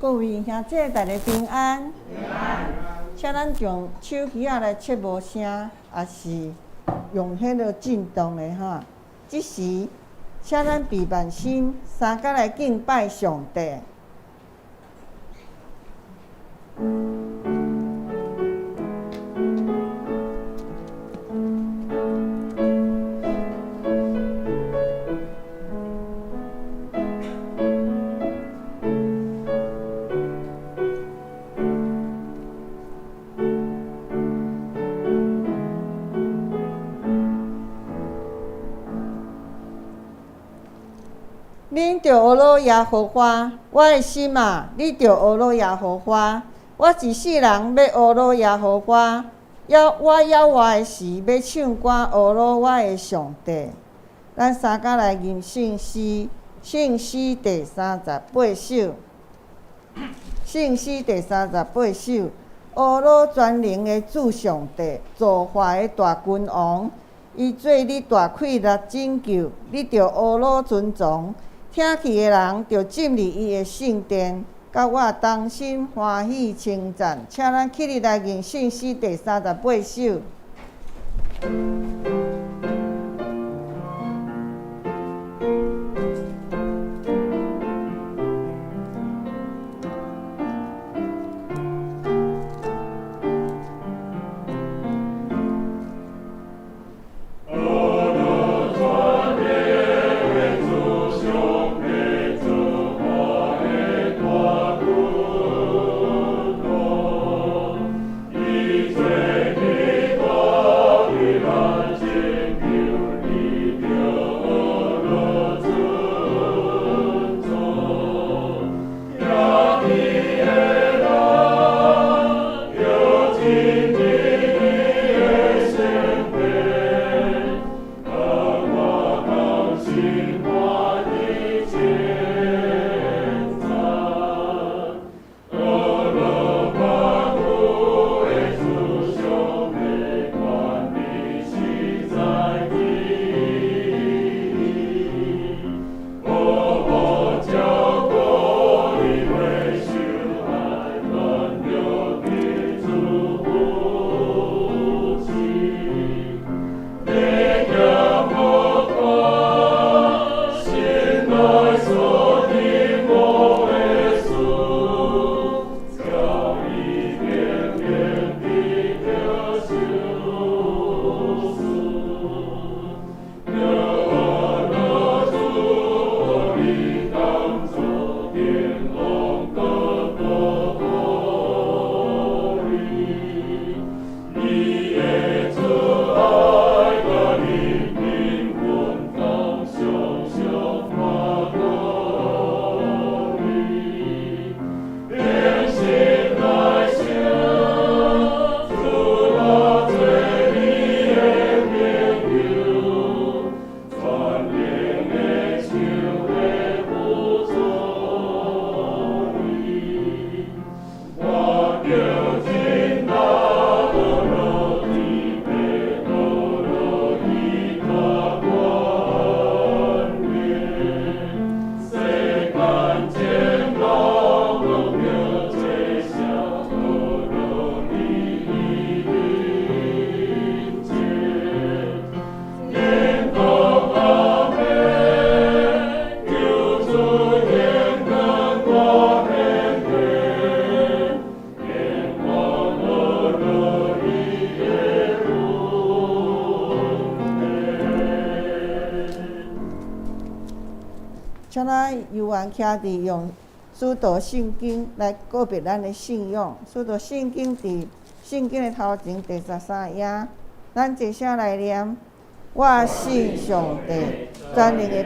各位兄姊，大家平安。請咱將手機仔來切無聲，抑是用彼个震動的吼。這時，請咱閉目心，三佮來敬拜上帝。恁著呵咾耶和華，我的心啊，你著呵咾耶和華。我一世人欲呵咾耶和華，我猶活的時欲唱歌呵咾我的上帝。咱三佮來吟聖詩，聖詩第三十八首。聖詩第三十八首，呵咾全能的主上帝，造化的大君王，伊做你大氣力拯救，你著呵咾尊崇。聽去的人著進入伊的聖殿，佮我同心歡喜稱讚。請咱起立來吟聖詩第三十八首。請咱猶原徛佇用使徒聖經來告別咱的信仰。使徒聖經佇聖經的頭前第十三頁，咱齊聲來念：我信上帝，全能的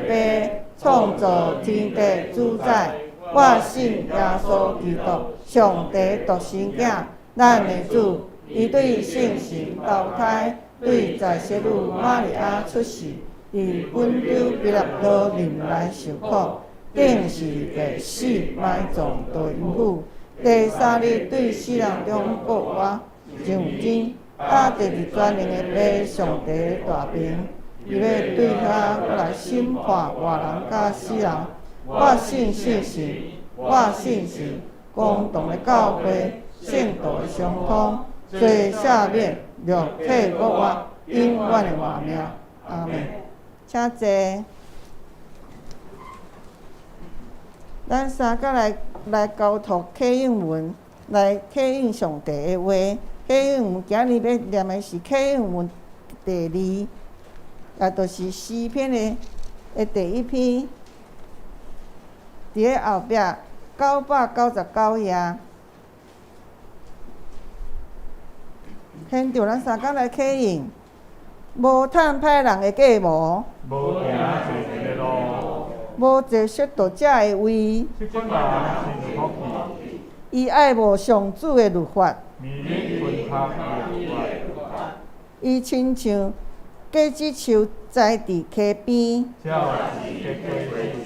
父，創造天地主宰。我信耶穌基督，上帝獨生囝，咱的主。伊對聖神投胎，對在聖女瑪利亞出世。佇本丟彼拉多忍耐受苦，釘十字架死埋葬墮陰府，第三日對死人中復活，上天，啊，坐佇全能的父上帝大爿，伊欲對遐來審判活人佮死人。我信聖神，我信神，共同的教會、聖徒的相通、罪赦免、肉體復活、永遠的活命。阿門。請坐。咱三個來交託啟應文，來啟應上帝的話。啟應文今日欲念的是啟應文第二，也就是詩篇的第一篇。佇咧後壁999頁。現場咱三工來啟應，無趁歹人的計謀，無行賊人的路，無坐褻瀆者的位。這款人真有福氣，伊愛慕上主的律法，每日勤學律法。伊親像果子樹栽佇溪邊，才有結果子。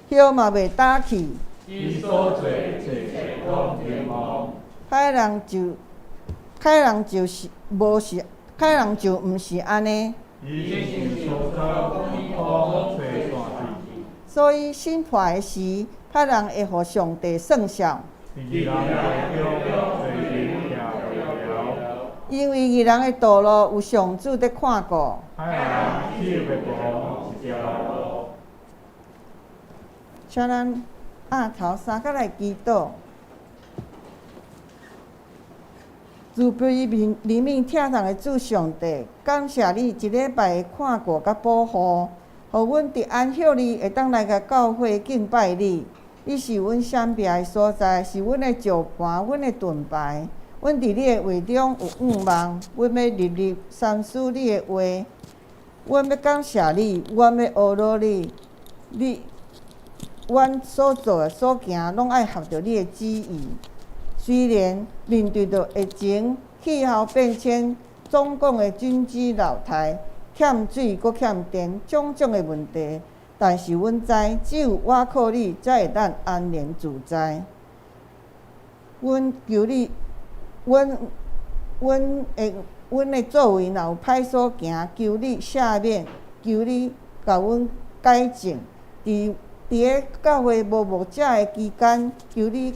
葉嘛袂焦去。伊所做一切攏興旺。歹人就是無是，歹人就毋是按呢。伊親像莎草被風吹散去。所以審判的時，歹人會予上帝算數。佇義人會中，罪人徛袂牢。因為義人的道路有上主佇看顧。歹人手欲亡一條路。請咱額頭三角來祈禱。慈悲憐憫疼痛的主上帝，感謝你這禮拜的看顧佮保護，予阮佇安息日會當來共教會敬拜你。你是阮閃避的所在，是阮的石磐，阮的盾牌。阮佇你的話中有向望，阮欲日日三思你的話。阮欲感謝你，阮欲呵咾你。你，阮所做的所行，攏愛合著你的旨意。雖然面對著疫情、氣候變遷、中共的軍機擾台、欠水閣欠電種種的問題，但是阮知，只有倚靠你，才會當安然自在。阮求你，阮的作為若有歹所行，求你赦免，求你共阮改正。佇咧教會無牧者的期間，求你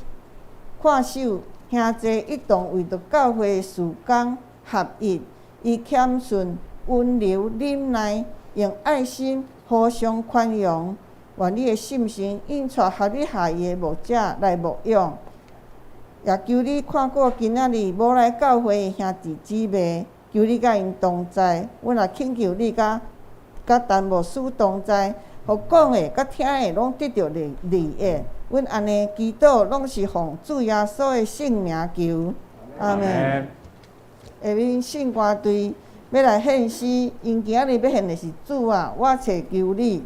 看守兄弟一同為著教會事工合一，以謙遜、溫柔、忍耐，用愛心互相寬容。願你的聖神引帶合你下意的牧者來牧養。也求你看顧今仔日無來教會的兄弟姊妹，求你佮𪜶同在。阮也懇求你佮陳牧師同在，予講的佮聽的攏得著利益。阮按呢祈禱，攏是奉主耶穌的聖名求，阿們。下面聖歌隊欲來獻詩，𪜶今仔日欲獻的是主啊，我揣求你。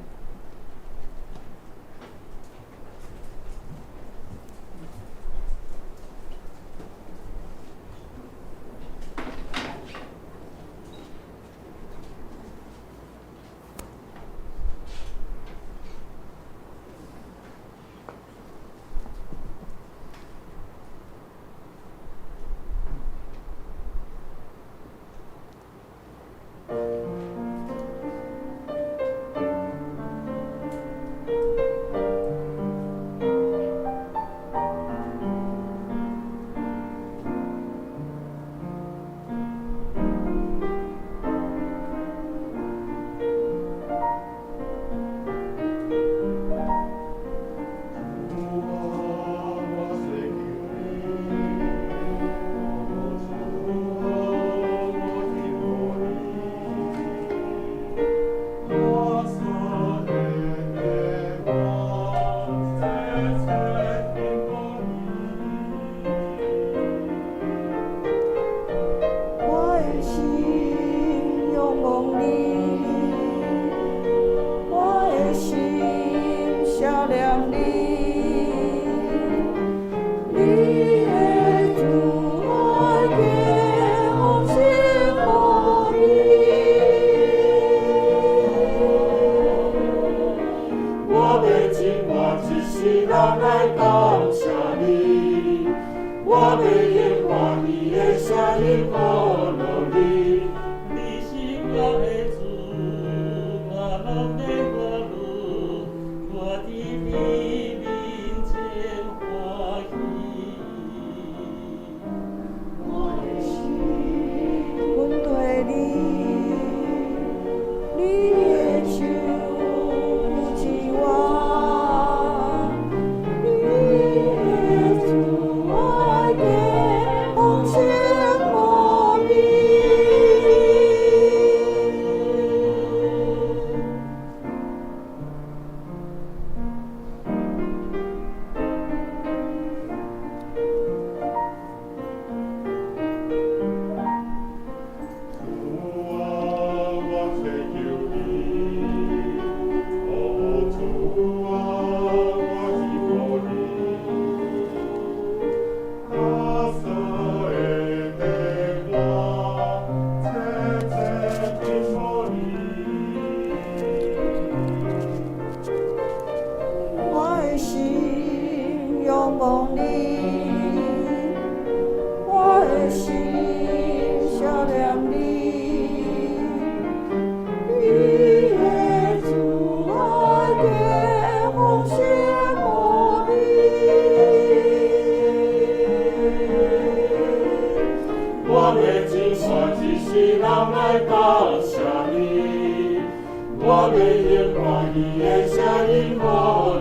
我欲用歡喜的聲音呼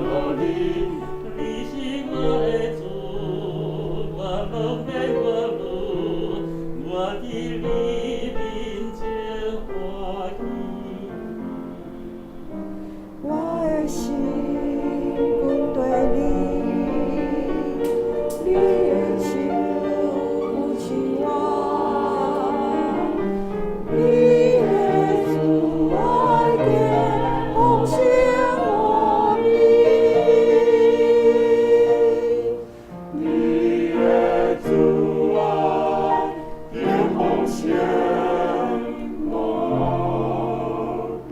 嚕你。你是我的主，我攏免掛慮，我佇你面前歡喜。我的心跟綴你，你的手扶持我，你的慈愛殿豐盛無邊。你的慈愛殿豐盛無邊。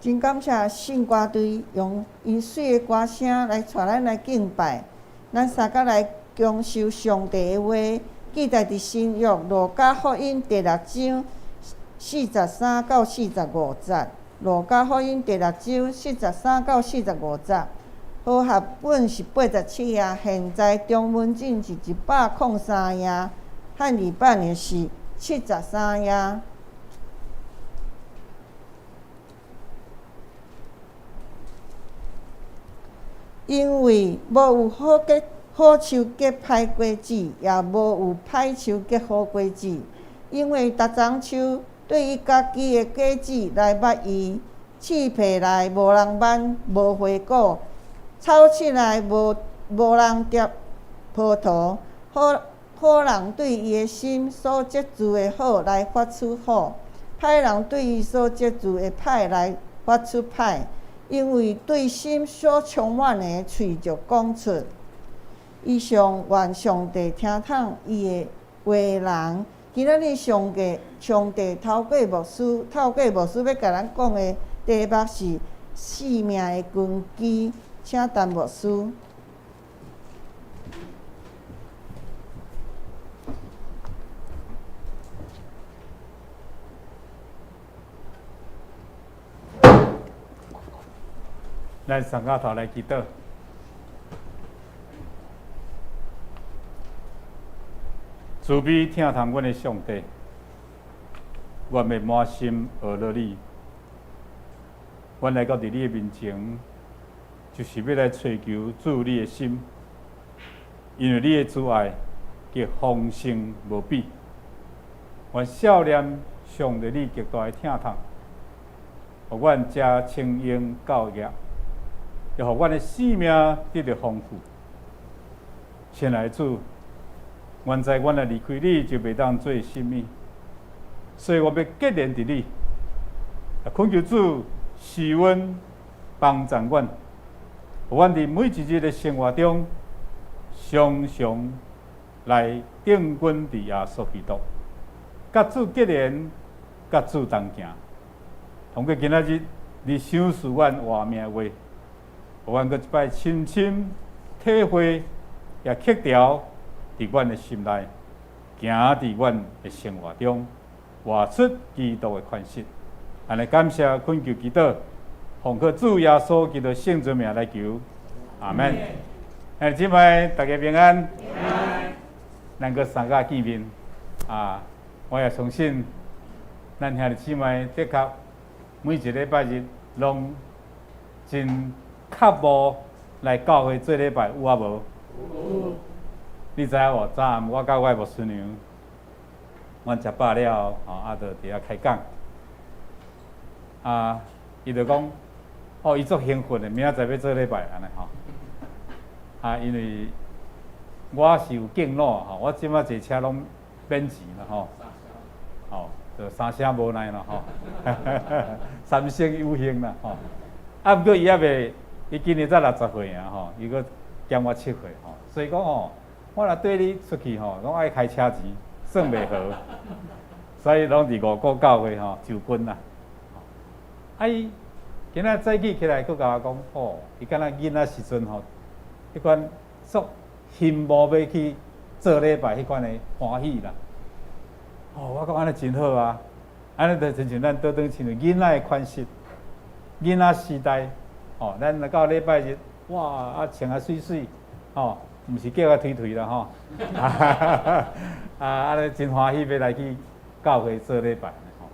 真感謝聖歌隊用𪜶媠的歌聲來帶咱來敬拜，咱相佮來享受上帝的話，記載佇新約路加福音第六章43到45節。路加福音第六章43到45節，和合本是87頁，現在中文本是103頁，漢語版的是73頁。因為無有好結好樹結歹果子，也無有歹樹結好果子。因為逐欉樹對伊家己的果子來捌伊，刺皮內無人挽無花果，草刺內無人摘葡萄。好好人對伊的心所積聚的好來發出好，歹人對伊所積聚的歹來發出歹。因為對心所充滿的，喙就講出。以上願上帝聽通伊的話人。今仔日上帝上帝透過牧師，透過牧師欲共咱講的題目是性命的根基，請陳牧師。咱三跤頭來祈禱。慈悲疼痛阮的上帝，阮欲滿心呵咾你。阮來到佇你的面前，就是欲來揣求主你的心，因為你的慈愛極豐盛無比。阮少念上帝你極大的疼痛，予阮遮充盈教業。也予阮的生命得著豐富。親愛的主，原知阮若離開你就袂當做啥物，所以我欲結連佇你。懇求主施恩幫助阮，予阮佇每一日的生活中，常常來定睛佇耶穌基督，佮主結連，佮主同行。通過今仔日你賞賜阮活命的話，予阮閣一擺深深體會，也刻牢佇阮的心內，行佇阮的生活中，活出基督的款式。按呢感謝懇求祈禱，奉靠主耶穌基督聖尊名來求，阿們。兄弟姊妹，大家平安。咱閣相佮見面啊！我也相信，咱兄弟姊妹的確每一禮拜日攏真渴慕來教會做禮拜，有啊無？有。你知影無？昨暗我佮我的牧師娘，阮食飽了後，吼啊，就佇遐開講。啊，伊就講，哦，伊足興奮的，明仔載欲做禮拜按呢吼。啊，因為我是有敬老吼，我這馬坐車攏免錢啦吼。吼，就三聲無奈啦吼，三生有幸啦吼。啊，毋過伊猶未，伊今年才60歲爾吼，伊閣減我7歲吼，所以講吼，我若綴你出去吼，攏愛開車錢，算袂和，所以攏佇五股教會吼就近啦。啊，伊今仔早起起來，閣共我講，吼，伊敢若囡仔時陣吼，彼款足羨慕欲去做禮拜彼款的歡喜啦。哦，我講按呢真好啊，按呢就親像咱倒轉親像囡仔的款式，囡仔時代，哦，咱來到禮拜日，哇，啊穿啊媠媠，吼，毋是叫啊推推啦吼，啊，按呢真歡喜欲來去教會做禮拜吼。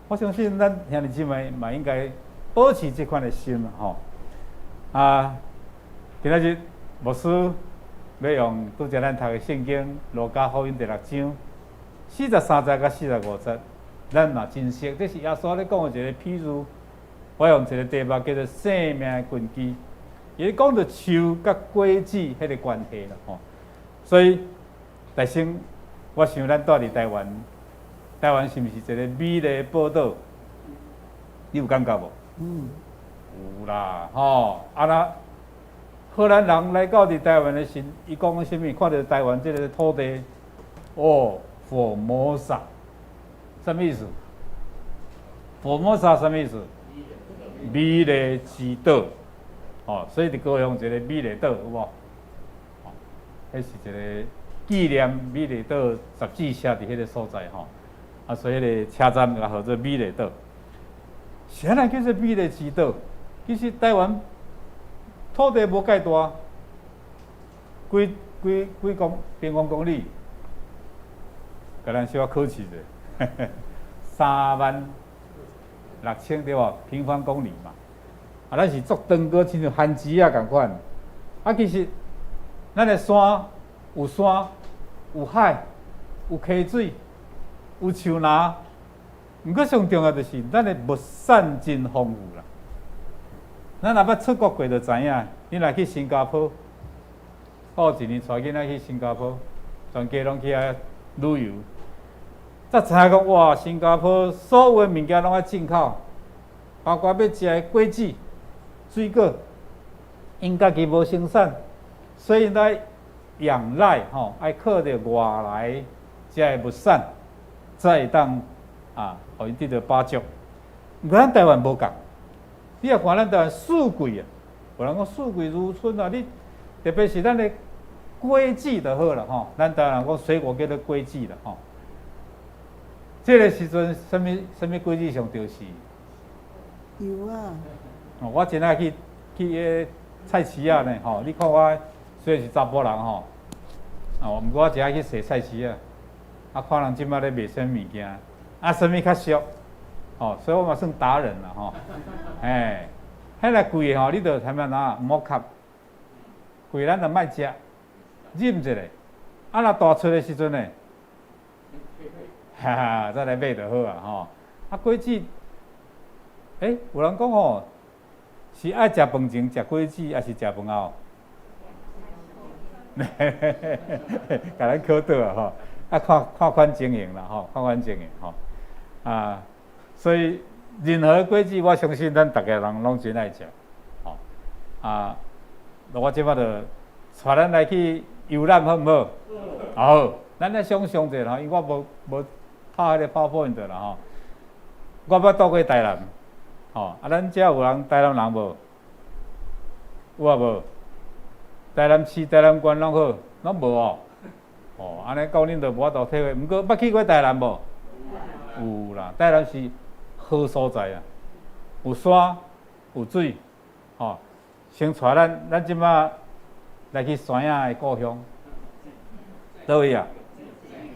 我相信咱兄弟姊妹嘛應該保持這款的心吼。啊，今仔日牧師欲用拄才咱讀的聖經《路加福音》第六章43節佮45節，咱嘛真熟，這是耶穌咧講的一個譬喻。我用一個題目叫做生命的根基，伊講著樹佮果子彼个關係啦吼。所以，大先，我想咱住佇台灣，台灣是毋是一個美麗的寶島？你有感覺無？嗯。有啦，吼！啊若荷蘭人來到佇台灣的時，伊講啥物？看著台灣這个土地，哦，福摩薩，啥物意思？福摩薩啥物意思？美麗之島，哦，所以佇高雄一个美麗島，有無？哦，彼是一个紀念美麗島雜誌社佇彼个所在吼，啊，所以彼个車站就號做美麗島。啥人叫做美麗之島？其實台灣土地無蓋大，幾幾幾公平方公里，共咱小可考試者，36,000對無？平方公里嘛。啊，咱是足長閣親像番薯仔仝款。啊，其實咱的山有山，有海，有溪水，有樹林。毋過上重要就是咱的物產真豐富啦。咱若捌出國過就知影，你若去新加坡，我有一年帶囡仔去新加坡，全家攏去遐旅遊，才知影講哇，新加坡所有的物件攏愛進口，包括欲食的果子、水果，𪜶家己無生產，所以愛仰賴吼，愛靠著外來遮的物產，才會當啊，予𪜶得著飽足。毋過咱台灣無仝，你若看咱台灣四季啊，有人講四季如春啊，你特別是咱的果子就好啦吼，咱台灣人講水果叫做果子啦吼。這个時陣，啥物啥物果子上著勢？有啊。哦，我真愛去去彼个菜市仔呢吼，你看我雖然是查埔人吼，哦，毋過我真愛去踅菜市仔，啊，看人這擺咧賣啥物件，啊，啥物較俗，吼，所以我嘛算達人啦吼，欸，彼个貴的吼，你著啥物哪毋好磕，貴咱就莫食，忍一下，啊，若大出的時陣呢，哈哈，再來買就好啊吼。啊，果子，欸，有人講吼，是愛食飯前食果子，抑是食飯後？共咱考倒啊吼！啊，看看款情形啦吼，看款情形吼。啊，所以任何果子，我相信咱逐家人攏真愛食，吼。啊，我這擺就帶咱來去遊覽好毋好？好，咱來想像者吼，因為我無無拍彼个 PowerPoint 啦吼。我捌到過台南，吼，啊，咱遮有人台南人無？有啊無？台南市、台南縣攏好，攏無哦。哦，按呢講恁就無法度體會。毋過捌去過台南無？有啦，台南是好所在啊，有山有水，吼。先帶咱，咱這擺來去山仔的故鄉，佗位啊？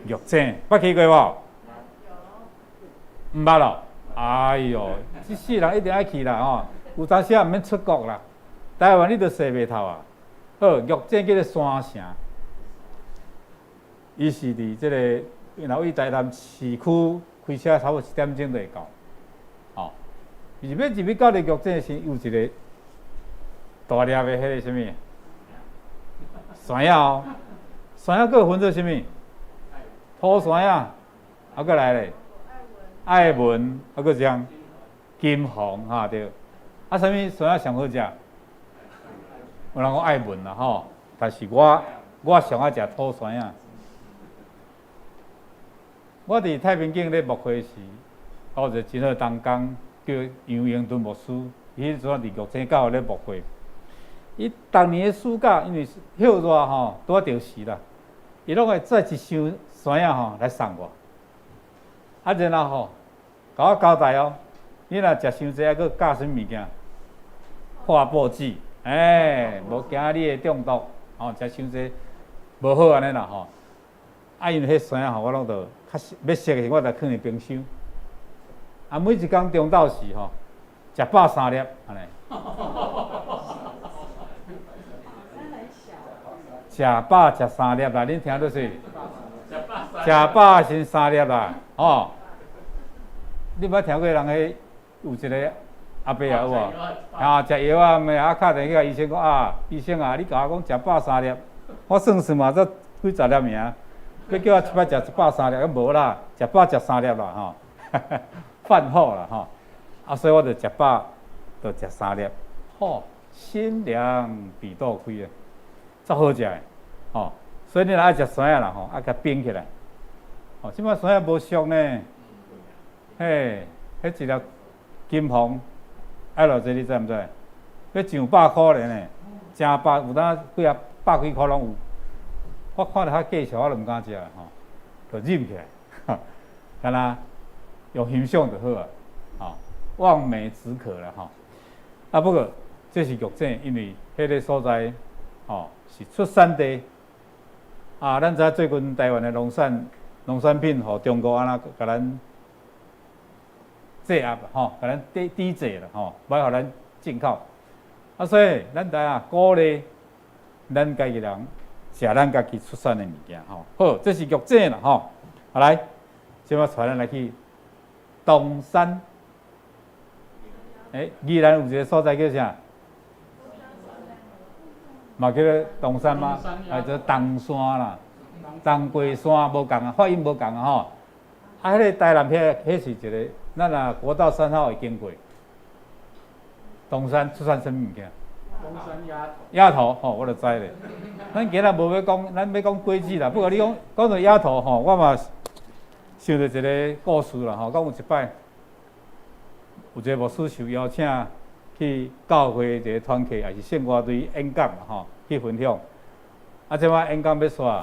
玉井，捌去過無？毋捌咯。哎喲，這世人一定愛去啦吼！有當時仔毋免出國啦，台灣你都踅袂透啊。好，玉井叫做山城，伊是佇這个，若位台南市區開車差不多一點鐘就會到。吼，伊欲入去到佇玉井時，有一個大粒的彼个啥物？山仔哦，山仔閣有分做啥物？土山仔，啊，閣來咧？愛文，啊，閣啥？金鳳哈對。啊，啥物山仔上好食？有人講愛文啦吼，但是我我上愛食土山仔。我佇太平景咧牧會時，我有一個真好同工叫楊英敦牧師，伊彼陣佇玉井教會咧牧會。伊逐年的暑假，因為歇熱吼，拄仔著時啦，伊攏會載一箱山仔吼來送我。啊，然後吼，共我交代哦，你若食傷濟，猶閣加啥物物件？破布劑，欸，無驚你會中毒，吼，食傷濟無好按呢啦吼。啊，因為彼酸仔吼，我攏著較欲熟的時，我就囥佇冰箱。啊，每一工中晝時吼，食飽三粒，按呢。食飽食三粒啦，恁聽著是？食飽先三粒啦，吼！你捌聽過人彼有一個阿伯啊有無？啊，食藥啊，咪啊，敲電話去共醫生講啊，醫生啊，你共我講食飽三粒，我算算嘛，才幾十粒爾，欲叫我一擺食一百三粒，敢無啦，食飽食三粒啦，吼，飯後啦，吼，啊，所以我就食飽就食三粒，吼，心涼鼻肚開啊，足好食的，吼，所以你若愛食酸仔啦，吼，愛共冰起來，吼，這擺酸仔無俗呢，嘿，彼一粒金鳳愛偌濟，你知毋知？欲上百箍咧呢，成百有當幾啊百幾箍攏有。我看著較價俗，我就毋敢食吼，就忍起來，敢若用欣賞就好啊，吼，望梅止渴啦吼。啊，不過這是玉井，因為彼个所在吼是出產地。啊，咱知影最近台灣的農產品，予中國按怎共咱制壓吼，共咱抵制啦吼，無愛予咱進口。啊，所以咱知影鼓勵咱家己人食咱家己出產的物件吼。好，這是玉井啦吼。好來，這擺帶咱來去東山。欸，宜蘭有一個所在叫啥？嘛叫做東山嗎？還做東山啦，東瓜山無仝啊，發音無仝啊吼。啊，彼个台南遐，彼是一個，咱若國道三號會經過。東山出產啥物物件？東山鴨頭。鴨頭吼，我就知咧。咱今仔無欲講，咱欲講果子啦。不過你講講到鴨頭吼，我嘛想著一个故事啦吼。講有一擺，有一個牧師受邀請去教會一个團契，也是聖歌隊演講啦吼，去分享。啊，這擺演講欲煞，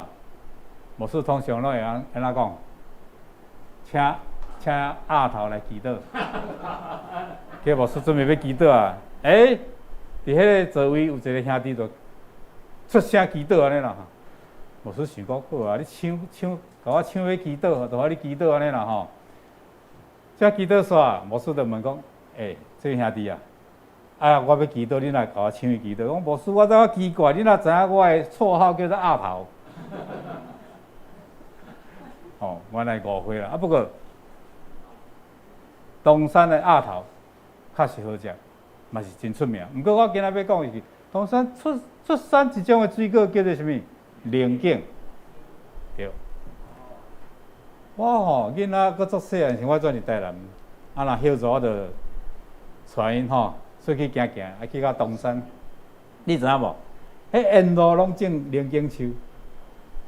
牧師通常攏會按按怎講？請鴨頭來祈禱。叫牧師準備欲祈禱啊！欸，佇彼个座位有一个兄弟就出聲祈禱按呢啦。牧師想講好啊，你搶搶，共我搶欲祈禱，就予你祈禱按呢啦吼。這祈禱煞，牧師就問講：欸，這位兄弟啊，啊，我欲祈禱，你若共我搶去祈禱？講牧師，我感覺奇怪，你哪知影我的綽號叫做鴨頭？哦，原來誤會啦。啊，不過東山的鴨頭確實好食，嘛是真出名。毋過我今仔欲講的是，東山出產一種的水果叫做啥物？龍井。對。我吼囡仔閣足細漢時，我轉佇台南，啊若歇暑我就帶𪜶吼出去行行，啊去到東山，你知影無？彼沿路攏種龍井樹，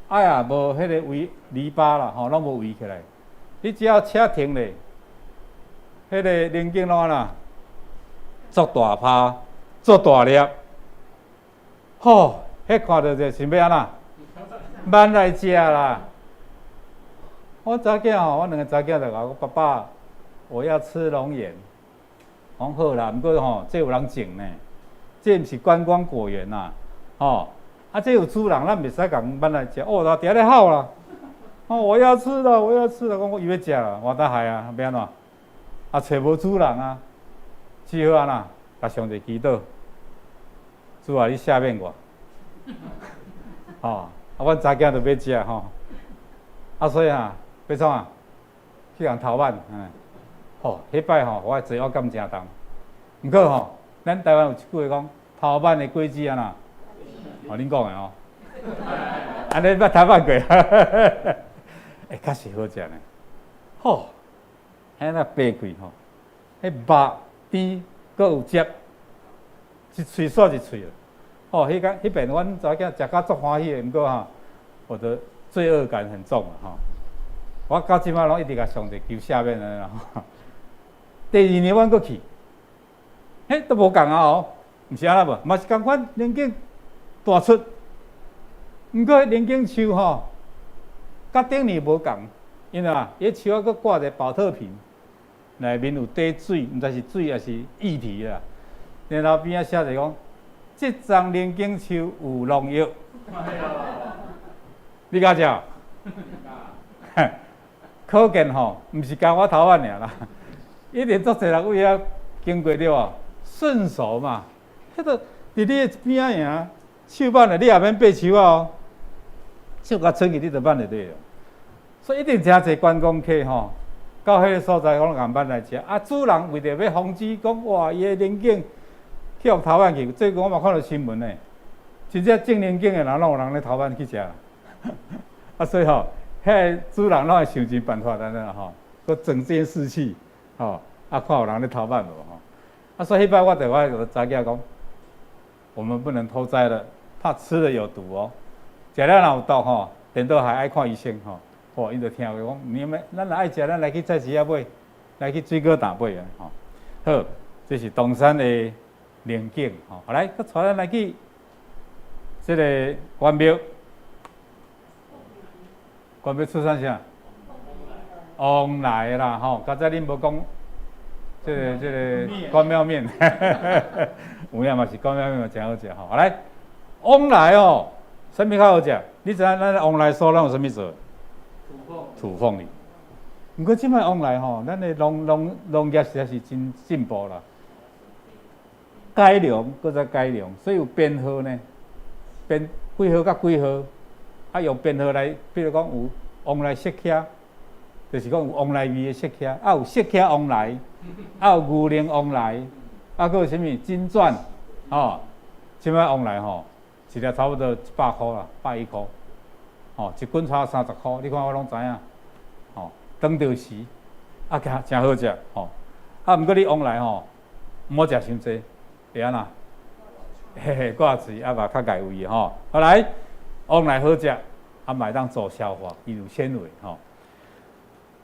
啊也無彼个圍籬笆啦，吼，攏無圍起來。你只要車停咧，彼个龍井攏按怎？足大趴，足大粒，吼！彼看著就想欲按怎？挽來食啦！我查囝吼，我兩个查囝就共我講，爸爸，我要吃龍眼。講好啦，毋過吼，這有人種呢，這毋是觀光果園呐，吼！啊，這有主人，咱袂使共挽來食。哦，就佇咧吼啦！哦，我要吃了，我要吃了，講我伊欲食啦，我得害啊，欲按怎？啊，揣無主人啊，只好按怎？共上帝祈禱，主啊，你赦免我。吼，啊，阮查囝就欲食吼，啊，所以啊，欲創啊？去共偷挽，嗯，吼，彼擺吼，我的罪惡感誠重。毋過吼，咱台灣有一句話講，偷挽的果子按怎？哦，恁講的哦。按呢捌偷挽過？欸，確實好食呢。吼，彼若掰開吼，彼肉甜，閣有汁，一喙煞一喙。吼，彼間彼邊阮查某囝食甲足歡喜的，毋過吼，我的罪惡感很重啊吼。我到這擺攏一直共上帝求赦免按呢啦。第二年阮閣去，嘿，都無仝啊哦，毋是按呢無，嘛是仝款龍井大出，毋過龍井樹吼，佮頂年無仝，因為啊，伊樹仔閣掛一個寶特瓶，內面有滴水，毋知是水抑是液體啦。然後邊仔寫著講，這叢龍井樹有農藥。你敢食？可見吼，毋是共我頭髮爾啦，一定足濟人為遐經過著無？順手嘛，彼個佇你的邊仔爾，手挽咧，你也免爬樹仔哦，手共伸去你就挽會著。所以一定誠濟觀光客吼，到彼个所在攏共挽來食。啊，主人為著欲防止講哇，伊的龍井去予偷挽去，最近我嘛看著新聞呢，真正種龍井的人攏有人咧偷挽去食。啊，所以吼，彼个主人攏會想盡辦法按呢啦吼，閣裝監視器，吼，啊，看有人咧偷挽無吼。啊，所以彼擺我就我共查囝講，我們不能偷摘了，怕吃了有毒哦。食了若有毒吼，顛倒還愛看醫生吼。吼，𪜶就聽話講，你們咱若愛食，咱來去菜市仔買，來去水果檔買啊吼。好，這是東山的龍井吼。好來，閣帶咱來去這个關廟，關廟出產啥？旺來啦吼，剛才恁無講這个關廟麵，有影嘛是關廟麵嘛誠好食吼。好來，旺來哦，啥物較好食？你知影咱旺來酥咱有啥物做？土鳳梨。毋過這擺旺來吼，咱的農業實在是真進步啦，改良閣再改良，所以有編號呢，編幾號佮幾號，啊用編號來，比如講有旺來釋迦，就是講有旺來味的釋迦，啊有釋迦旺來，啊有牛奶旺來，啊閣有啥物金鑽，吼，這擺旺來吼，一粒差不多100箍啦，110箍，吼，一斤差30箍，你看我攏知影，吼，當著時，啊，誠好食，吼，啊，毋過你旺來吼，毋好食傷濟，會按怎？嘿嘿，掛喙啊嘛較礙胃吼。好來，旺來好食，啊嘛會當助消化，伊有纖維吼。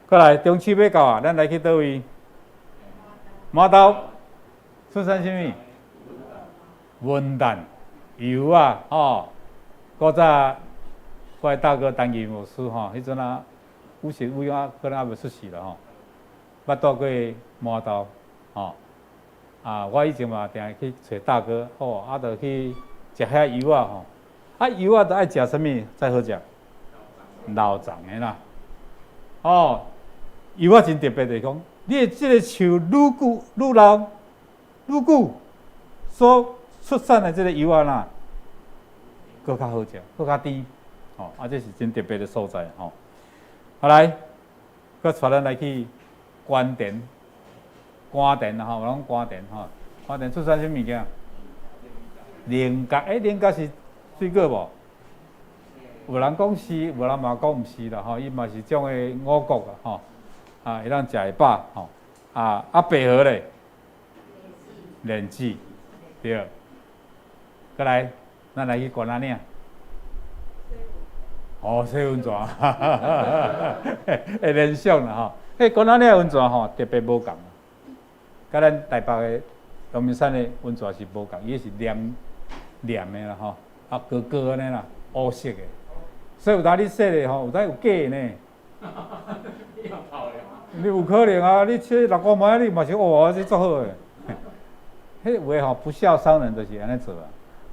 過來中秋欲到啊，咱來去佗位？麻豆出產啥物？文旦、柚仔吼。古早我的大哥陳義牧師吼，彼陣啊，有時有影可能猶未出世啦吼。捌蹛過麻豆吼。啊，我以前嘛定去揣大哥，吼，啊，就去食遐柚仔吼。啊，柚仔都愛食啥物才好食？老欉的啦。哦，柚仔真特別，就是講，你的這个樹愈久愈老，愈久所出產的這个柚仔啦，閣較好食，閣較甜。吼，啊，這是真特別的所在吼。好來，閣帶咱來去關田。關田吼，攏關田吼，關田出產啥物件？菱角，欸，菱角是水果無？有人講是，有人嘛講毋是啦吼，伊嘛是種的五穀啊吼，啊，會當食會飽吼，啊啊白荷咧，蓮子，對。閣來，咱來去關仔嶺。哦，洗溫泉，會聯想啦吼。彼關仔嶺溫泉吼，特別無仝。佮咱台北的陽明山的溫泉是無仝，伊是黏黏的啦吼，啊膏膏按呢啦，烏色的。所以有當你洗咧吼，有當有假的呢。你有可能啊，你洗六箍買，你嘛是哇，這足好的。彼有的吼不肖商人就是按呢做啊。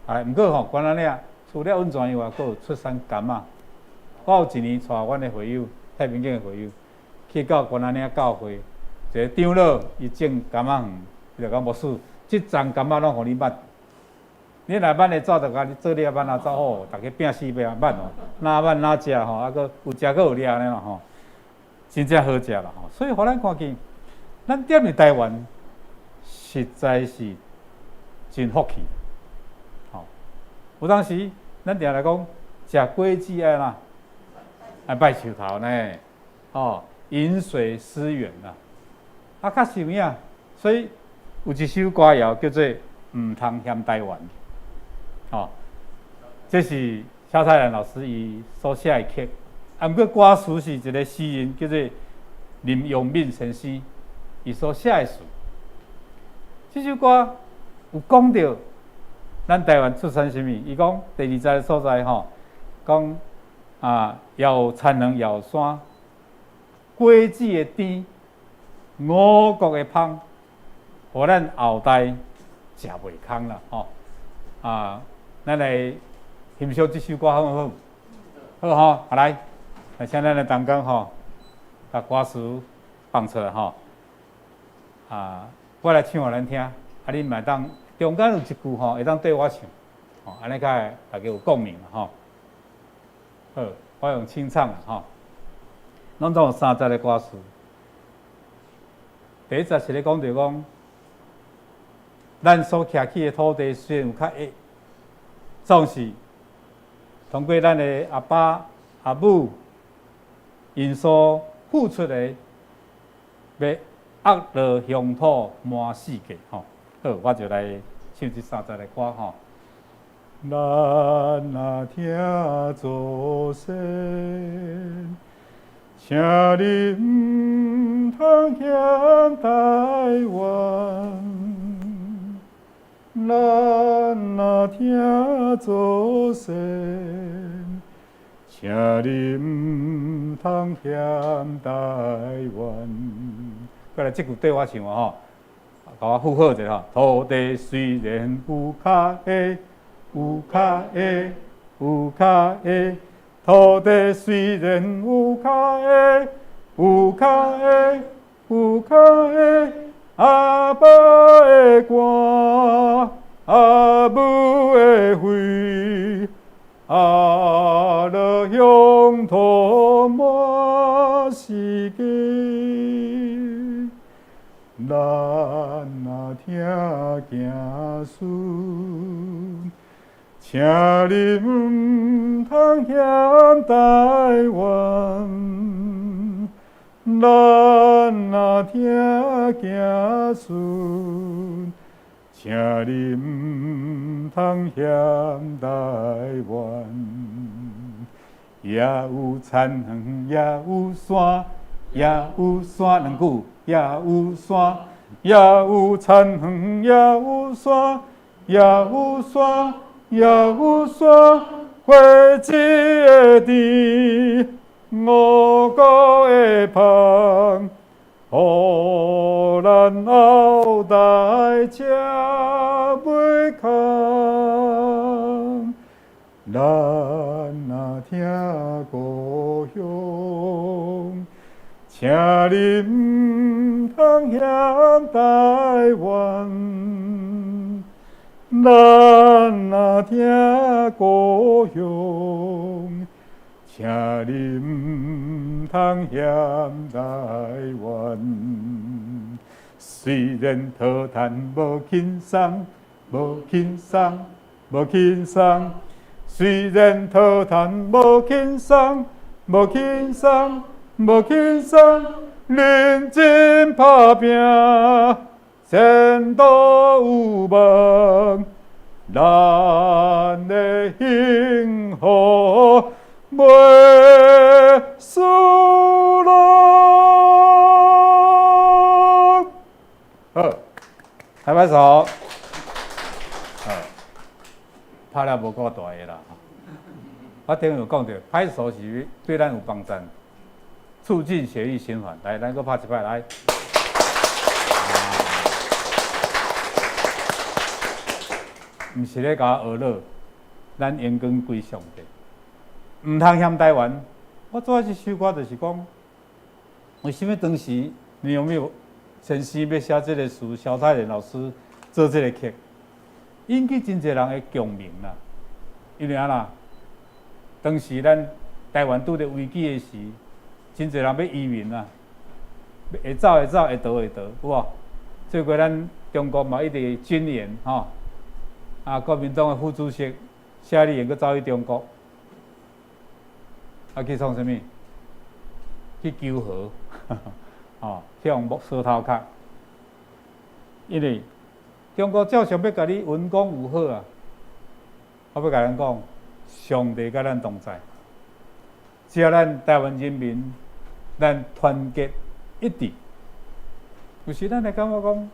哎，毋過吼，關仔嶺除了溫泉以外，閣有出產柑仔。我有一年帶阮的會友，太平間的會友，去到關仔嶺教會，一個長老伊種柑仔園，伊就講牧師，這叢柑仔攏予你挽。你若挽會走，就共你做掠挽仔走好，逐家拚死命挽哦，若挽若食吼，啊閣有食閣有掠呢啦吼，真正好食啦吼。所以予咱看見，咱踮佇台灣，實在是真福氣。吼，有當時咱定來講，食果子愛哪？愛拜樹頭呢，吼，飲水思源啦。啊，確實有影，所以有一首歌謠叫做《毋通嫌台灣》，吼，這是蕭泰然老師伊所寫的曲，啊，毋過歌詞是一個詩人叫做林陽敏先生伊所寫的詞。這首歌有講著咱台灣出產啥物？伊講第二節的所在吼，講啊，搖田卵搖山，果子的甜，五穀的芳，予咱後代食袂空啦吼。啊，咱來欣賞這首歌好毋好？好吼，啊來，來請咱的同工吼，共歌詞放出來吼。啊，我來唱予咱聽，啊，恁嘛會當中間有一句吼，會當綴我唱，吼，按呢較會大家有共鳴吼。好，我用清唱吼，攏總有三節的歌詞。第一節是咧講著講，咱所徛起的土地雖然有較矮，總是通過咱的阿爸阿母𪜶所付出的，欲壓落鄉土滿世界吼。好，我就來唱這三節的歌吼。咱若疼祖先，請你毋通嫌台灣。咱若疼祖先，請你毋通嫌台灣。過來，這句綴我唱啊吼，共我附和一下吼。土地雖然有較矮，有較矮，有較矮，土地雖然有較矮，有較矮，有較矮，阿爸的肝，阿母的肺，壓落鄉土滿世界。咱若疼子孫，請你毋通嫌台灣。咱若疼子孫，請你毋通嫌台灣。也有田園，也有山，也有山兩句，也有山，也有田園，也有山，也有山，也有山，果子的甜，五穀的芳，予咱後代食袂空。咱若疼故鄉，請你毋通嫌台灣。咱若疼故鄉，請你毋通嫌台灣。雖然討趁無輕鬆，無輕鬆，無輕鬆。雖然討趁無輕鬆，無輕鬆，無輕鬆，認真拍拚，前途有望，咱的幸福袂輸人。好，拍拍手。好，拍了無夠大个啦。我頂有講著，拍手是對咱有幫助，促進血液循環。來，咱閣拍一擺來。毋是咧共我學樂，咱榮光歸上帝。毋通嫌台灣。我做這首歌就是講，為啥物當時你有沒有先生欲寫這个詞，蕭泰然老師做這个曲，引起真濟人的共鳴啦。因為按怎？當時咱台灣拄著危機的時，真濟人欲移民啊，會走會走，會逃會逃，有無？最近咱中國嘛一直軍演吼，啊，國民黨的副主席謝立言閣走去中國，啊去創啥物？去求和，吼，去予摸舌頭殼。因為中國照常欲共你文攻武嚇啊，我欲共咱講，上帝佮咱同在，只要咱台灣人民，咱團結一致。有時咱會感覺講，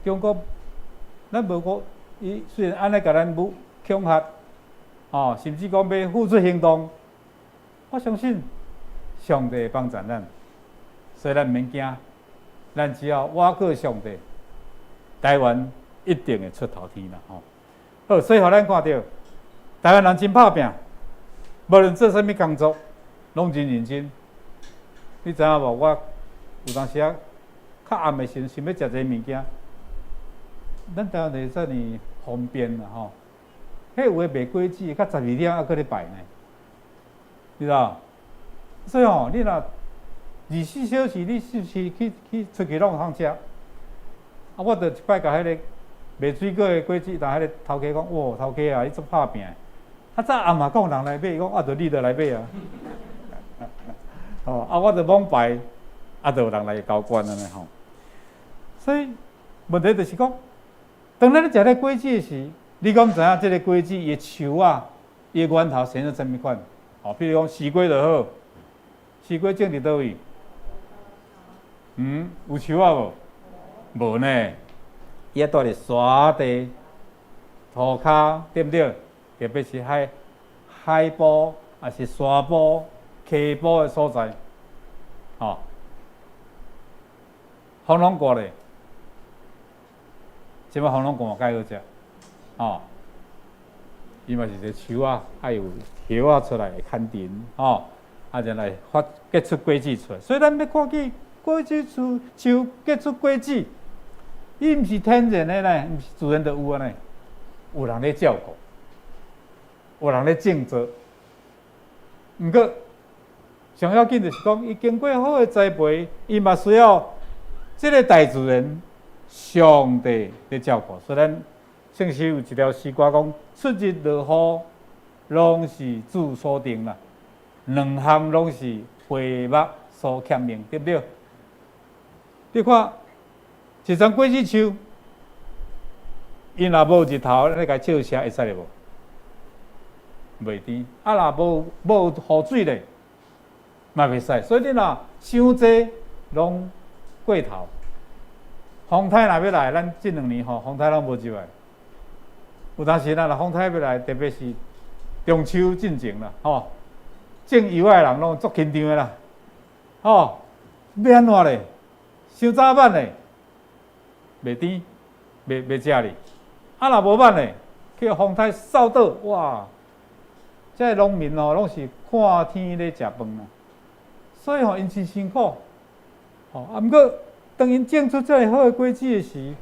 中國咱無講，伊雖然按呢共咱武恐嚇，哦，甚至講欲付出行動，我相信上帝會幫助咱。所以咱毋免驚，咱只要倚靠上帝，台灣一定會出頭天啦吼。好，所以予咱看著，台灣人真拍拚，無論做啥物工作，攏真認真。你知影無？我有當時啊，較暗的時陣，想欲食一个物件，咱台灣就是遮爾方便啦吼。彼有的賣果子，到12點猶閣咧擺呢，你知無？所以吼，你若24小時，你是毋是去出去攏會通食？啊，我就一擺共彼个賣水果的果子，共彼个頭家講：哇，頭家啊，你足拍拚！啊，早暗嘛閣有人來買，伊講啊，著你著來買啊。吼，啊，我著罔排，啊，著有人來交關按呢吼。所以問題就是講，當咱咧食這果子的時，你敢知影這个果子伊的樹仔，伊的源頭生做啥物款？吼，比如講西瓜就好，西瓜種佇佗位？嗯，有樹仔無？無呢。伊愛蹛佇沙地塗跤，對毋對？特別是海埔，抑是山坡、溪埔的所在，吼。火龍果咧，這擺火龍果嘛蓋好食，吼。伊嘛是一个樹仔，愛有葉仔出來會牽藤，吼，啊，然來發結出果子出來。所以咱欲看見果子樹樹結出果子，伊毋是天然的呢，毋是自然就有的呢，有人咧照顧，有人咧種植。毋過上要緊就是講，伊經過好的栽培，伊嘛需要這个大自然上帝咧照顧。所以咱聖詩有一條詩歌講：出日落雨，攏是主所定啦。兩項攏是會目所顯明，對毋對？你看，一叢果子樹，伊若無日頭，你共伊照射會使無？袂甜。啊，若無雨水咧，嘛袂使。所以你若傷濟，攏過頭。風颱若欲來，咱這2年吼，風颱攏無入來。有當時咱若風颱欲來，特別是中秋進前啦，吼，種柚仔的人攏足緊張的啦，吼，欲按怎咧？傷早挽咧，袂甜，袂食哩。啊，若無挽咧，去予風颱掃倒，哇！這个農民哦，攏是看天咧食飯啦，所以吼，𪜶真辛苦。吼，啊，毋過當𪜶種出這个好的果子的時，欲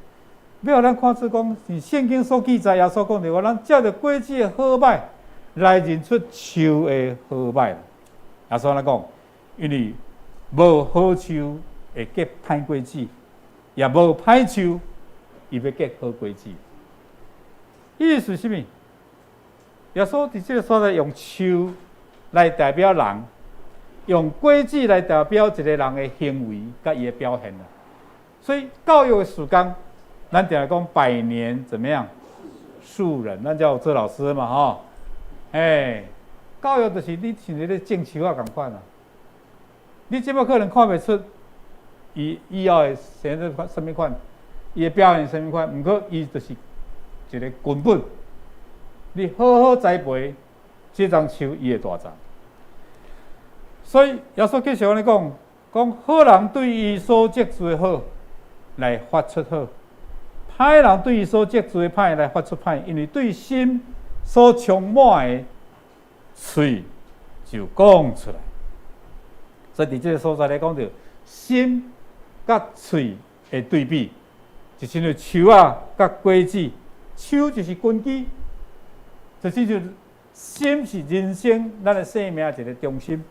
予咱看出講，是聖經所記載，耶穌講著話，咱藉著果子的好歹來認出樹的好歹。耶穌按呢講，因為無好樹會結歹果子，也無歹樹伊欲結好果子。意思是啥物？耶穌佇這个所在用樹來代表人，用果子來代表一个人的行為佮伊的表現啦。所以教育的事工，咱定定講百年怎麼樣？樹人，咱叫做老師嘛吼。欸，教育就是你像咧種樹仔仝款啊。你這擺可能看袂出伊以後會生做啥物款，伊的表現啥物款，毋過伊就是一个根本。你好好栽培這叢樹，伊會大叢。所以耶穌繼續按呢講，講好人對伊所積聚的好來發出好，歹人對伊所積聚的歹來發出歹，因為對心所充滿的，喙就講出來。所以佇這个所在來講著心佮喙的對比，就親像樹仔佮果子，樹就是根基。就是心是人生咱的生命一个中心，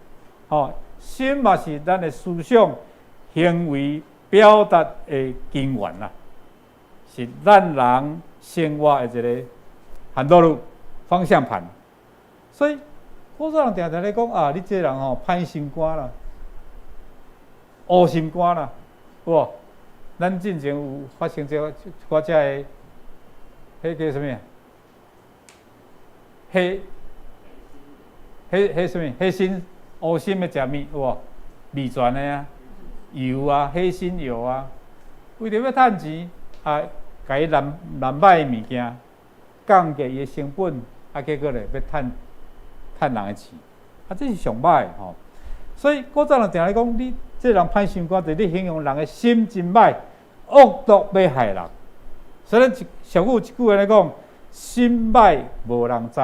吼，心嘛是咱的思想、行為表達的根源啦，是咱人生活的一个很多路方向盤。所以古早人定定咧講啊，你這个人吼歹心肝啦，烏心肝啦，有無？咱進前有發生這個一寡這个，彼叫啥物？彼啥物？彼心烏心的食物有無？味全的啊，油啊，黑心油啊，為著欲趁錢啊，共伊濫濫歹的物件，降低伊的成本，啊，結果咧欲趁趁人的錢，啊，這是上歹的吼。所以古早人定咧講，你這這人歹心肝，就咧形容人的心真歹，惡毒欲害人。所以咱俗語一句話來講，心歹無人知，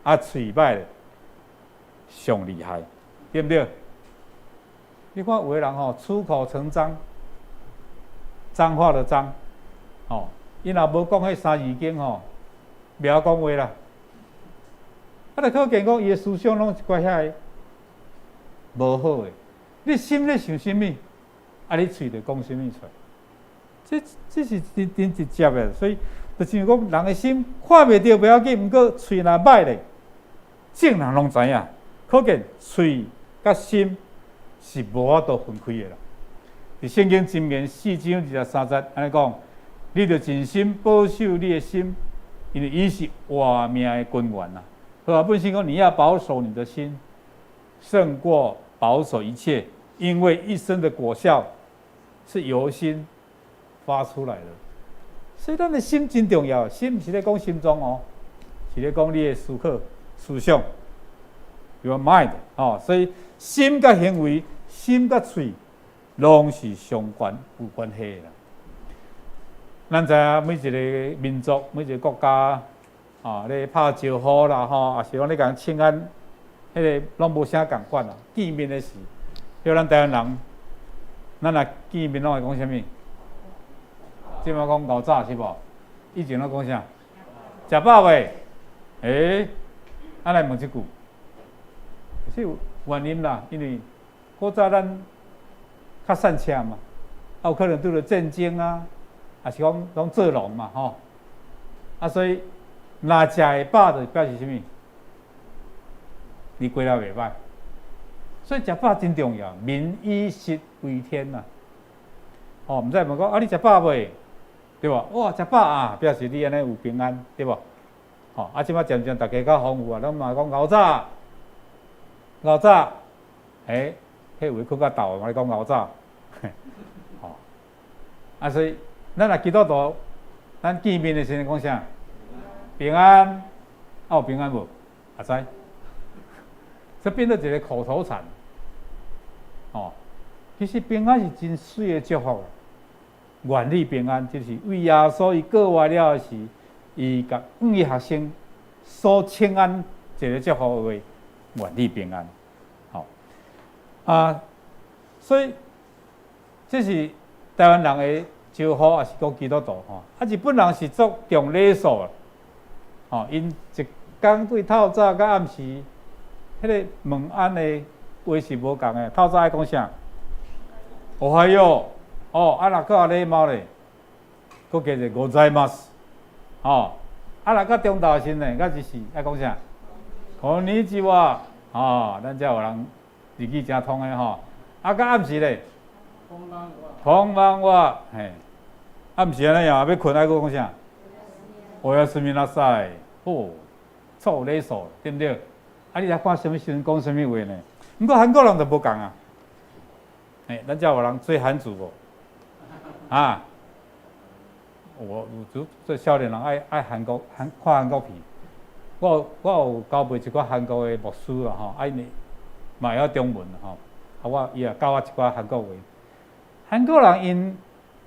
啊喙歹咧上厲害，對毋對？你看有的人吼，出口成髒，髒話的髒，吼，伊若無講彼三字經吼，袂曉講話啦。啊，就可見講伊的思想攏一寡遐個無好的。你心咧想啥物，啊，你喙就講啥物出來。這是真真直接的，所以就像講人的心看袂著袂要緊，毋過喙若歹咧，眾人攏知影。可見喙佮心是無法度分開的啦。佇聖經箴言四章二十三節按呢講，你著盡心保守你的心，因為伊是活命的根源啊。和合本新講，你要保守你的心，勝過保守一切，因為一生的果效是由心發出來的。所以咱的心真重要，心毋是咧講心臟哦，是咧講你的思考、思想，your mind 哦。所以心佮行為、心佮喙，攏是相關有關係的啦。咱知影每一個民族、每一個國家，啊，咧拍招呼啦，吼，抑是講咧共請安，彼個攏無啥仝款啦。見面的時，像咱台灣人，咱若見面攏會講啥物？這擺講𠢕早是無？以前攏講啥？食飽未？欸，啊來問這句，是有原因啦，因為古早咱較散赤嘛，啊有可能拄著戰爭啊，抑是講攏做農嘛，吼，啊所以若食會飽就表示啥物？你過了袂歹，所以食飽真重要，民以食為天呐。哦，毋使問講啊，你食飽未？對無？哇，食飽啊，表示你按呢有平安，對無？吼，啊，這擺漸漸逐家較豐富啊，攏嘛講𠢕早，𠢕早，欸，彼有的睏較晝，嘛咧講𠢕早，吼，啊，所以咱若基督徒，咱見面的時陣講啥？平安，啊有平安無？阿知？這變做一個口頭禪，哦，其實平安是真媠的祝福。願你平安，就是為耶穌伊過活了時，伊共伊學生所請安一個祝福的話，願你平安。吼啊，所以這是台灣人的招呼，抑是講基督徒吼。啊，日本人是足重禮數的，吼，𪜶一工對透早到暗時，彼個問安的話是無仝的。透早愛講啥？おはよう。哦，啊若閣有禮貌咧，閣加一個ございます。哦，啊若到中晝時呢，閣就是愛講啥？こんにちは。哦，咱遮有人日語誠通的吼。啊，到暗時咧，こんばんは，嘿，暗時按呢樣，欲睏愛閣講啥？おやすみなさい。哦，足有禮數，對毋對？啊，你來看啥物時陣講啥物話呢？毋過韓國人就無仝啊。欸，咱遮有人追韓劇無？啊，我有這少年人愛韓國韓看韓國片。我有交陪一寡韓國的牧師啦吼，啊𪜶嘛會曉中文吼，啊我伊也教我一寡韓國話。韓國人𪜶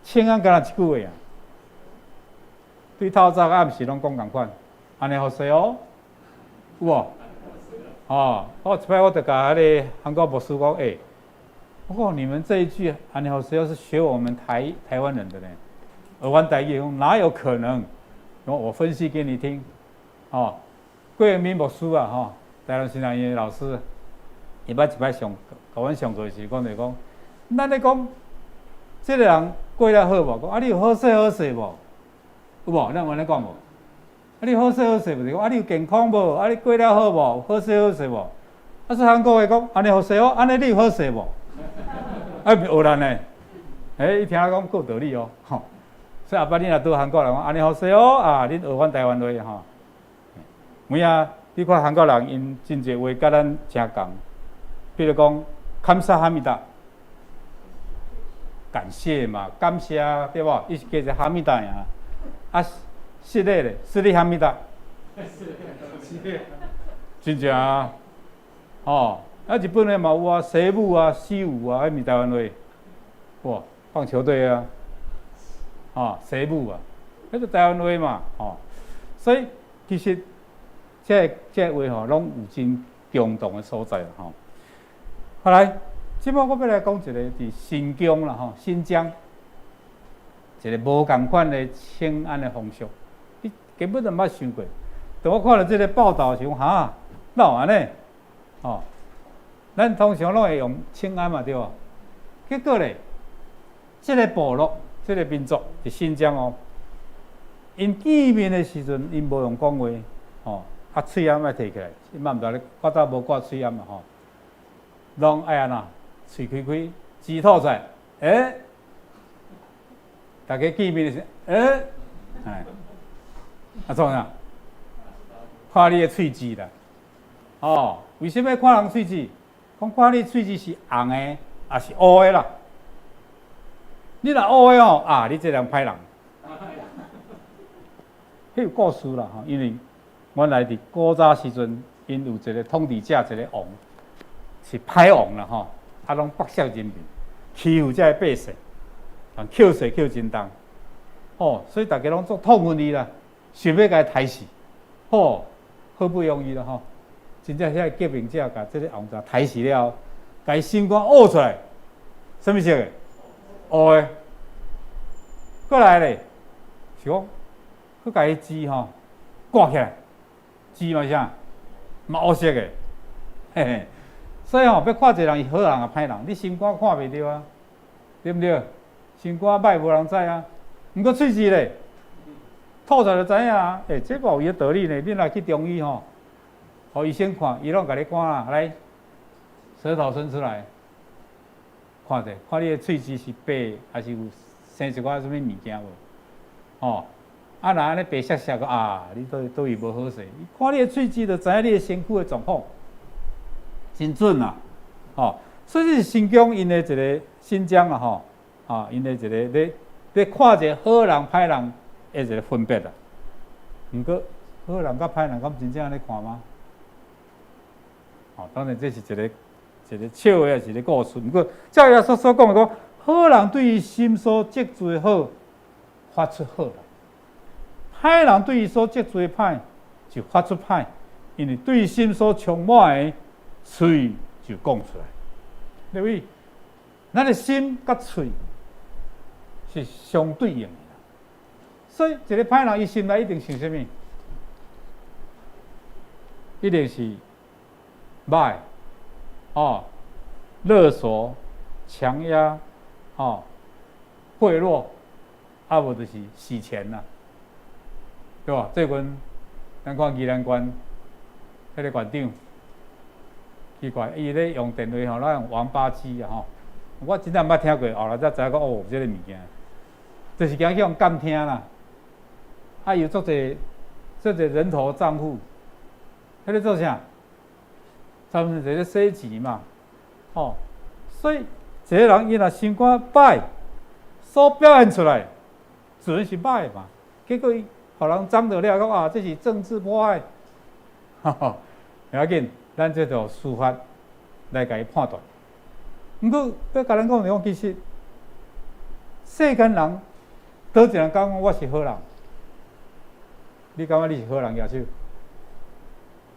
請安敢若一句話啊，對透早暗時攏講仝款，안녕하세요，有無？哦，我一擺我就共彼个韓國牧師講，欸，我講你們這一句안녕하세요是學我們台灣人的呢，學阮台語講哪有可能？我分析給你聽，哦，郭永敏牧師啊，吼，台南神學院的老師，伊捌一擺上共阮上課時講就講，咱咧講，這個人過了好無？講啊，你有好勢好勢無？有無？咱有按呢講無？啊，你好勢好勢無？就講啊，你有健康無？啊，你過了好無？好勢好勢無？啊，是韓國話講，안녕하세요，按呢你有好勢無？啊，毋是學咱的，欸，伊聽講夠道理哦，吼。所以後擺你若拄韓國人講안녕하세요啊，恁學阮台灣話吼。有影，你看韓國人𪜶真濟話佮咱誠仝，比如講감사합니다，感謝嘛，感謝對無？伊是加一個합니다爾。啊，失禮咧，失禮합니다。真正啊，吼，啊，日本的嘛有啊，西武啊、西武啊，彼毋是台灣話，哇，棒球隊啊，啊，西武啊，彼個台灣話嘛，吼，所以其實這個話吼，攏有真共同的所在啦，吼。後來，這擺我欲來講一個佇新疆啦，吼，新疆一個無仝款的請安的風俗，你根本就毋捌想過。當我看著這个報導時，哈，哪有按呢？吼，咱通常攏會用請安嘛，對無？結果咧，這个部落、這个民族佇新疆哦，𪜶見面的時陣，𪜶無用講話，吼，啊，喙罨愛提起來，這擺毋知咧，較早無掛喙罨嘛，吼，攏愛按怎？喙開開，舌吐出來，欸，逐家見面的時，欸，哎，啊創啥？看你的喙舌啦，哦，為啥物看人喙舌？講看你喙舌是紅的，抑是烏的啦？你若烏的吼，啊，你這人歹人。彼有故事啦，吼，因為原來佇古早時陣，𪜶有一個統治者，一個王，是歹王啦，吼，啊，攏剝削人民，欺負這个百姓，人扣稅扣真重，吼，所以逐家攏足痛恨伊啦，想欲共伊刣死，吼。好不容易啦吼，真正遐個革命者共這个王者刣死了後，共伊心肝挖出來，啥物色的？烏的。過來咧，是講，閣共伊舌吼掛起來，舌嘛是啥？嘛烏色的，嘿嘿。所以吼，欲看一个人是好人抑歹人，你心肝看袂著啊，對毋對？心肝歹無人知啊，毋過喙舌咧，吐出來就知影啊！欸，這嘛有伊的道理呢。你若去中醫吼，予醫生看，伊攏共你看啦，來，舌頭伸出來，看者，看你的喙舌是白，抑是有生一寡啥物物件無？吼，啊，若按呢白雪雪個啊，你佗位無好勢。看你的喙舌，就知影你的身軀的狀況，真準啊！吼，所以這是新疆𪜶的一个新疆啊，吼，啊，𪜶的一個咧咧看一个好人歹人的一个分別啊。毋過好人佮歹人，敢真正按呢看嗎？哦，當然這是一個一个笑話，抑是一个故事。毋過照耶穌所講的講，好人對伊心所積聚的好，發出好來；歹人對伊所積聚的歹，就發出歹。因為對心所充滿的，喙就講出來。對不對？咱的心佮喙是相對應的。所以，一个歹人，伊心內一定想啥物？一定是歹，哦，勒索、強壓、哦，賄賂，啊無就是洗錢啦，對吧？最近咱看宜蘭縣彼个縣長，奇怪，伊咧用電話吼，攏用王八機啊吼，我真正毋捌聽過，後來才知影講哦，這个物件，就是驚去予監聽啦。啊，有足濟足濟人頭賬戶，彼咧做啥？專門在咧洗錢嘛，吼，所以一个人伊若心肝歹，所表現出來，自然是歹嘛。結果伊予人講著了，講啊，這是政治迫害，哈哈，袂要緊，咱這就司法來共伊判斷。毋過欲共咱講就講，其實世間人，佗一人講我是好人？你感覺你是好人舉手？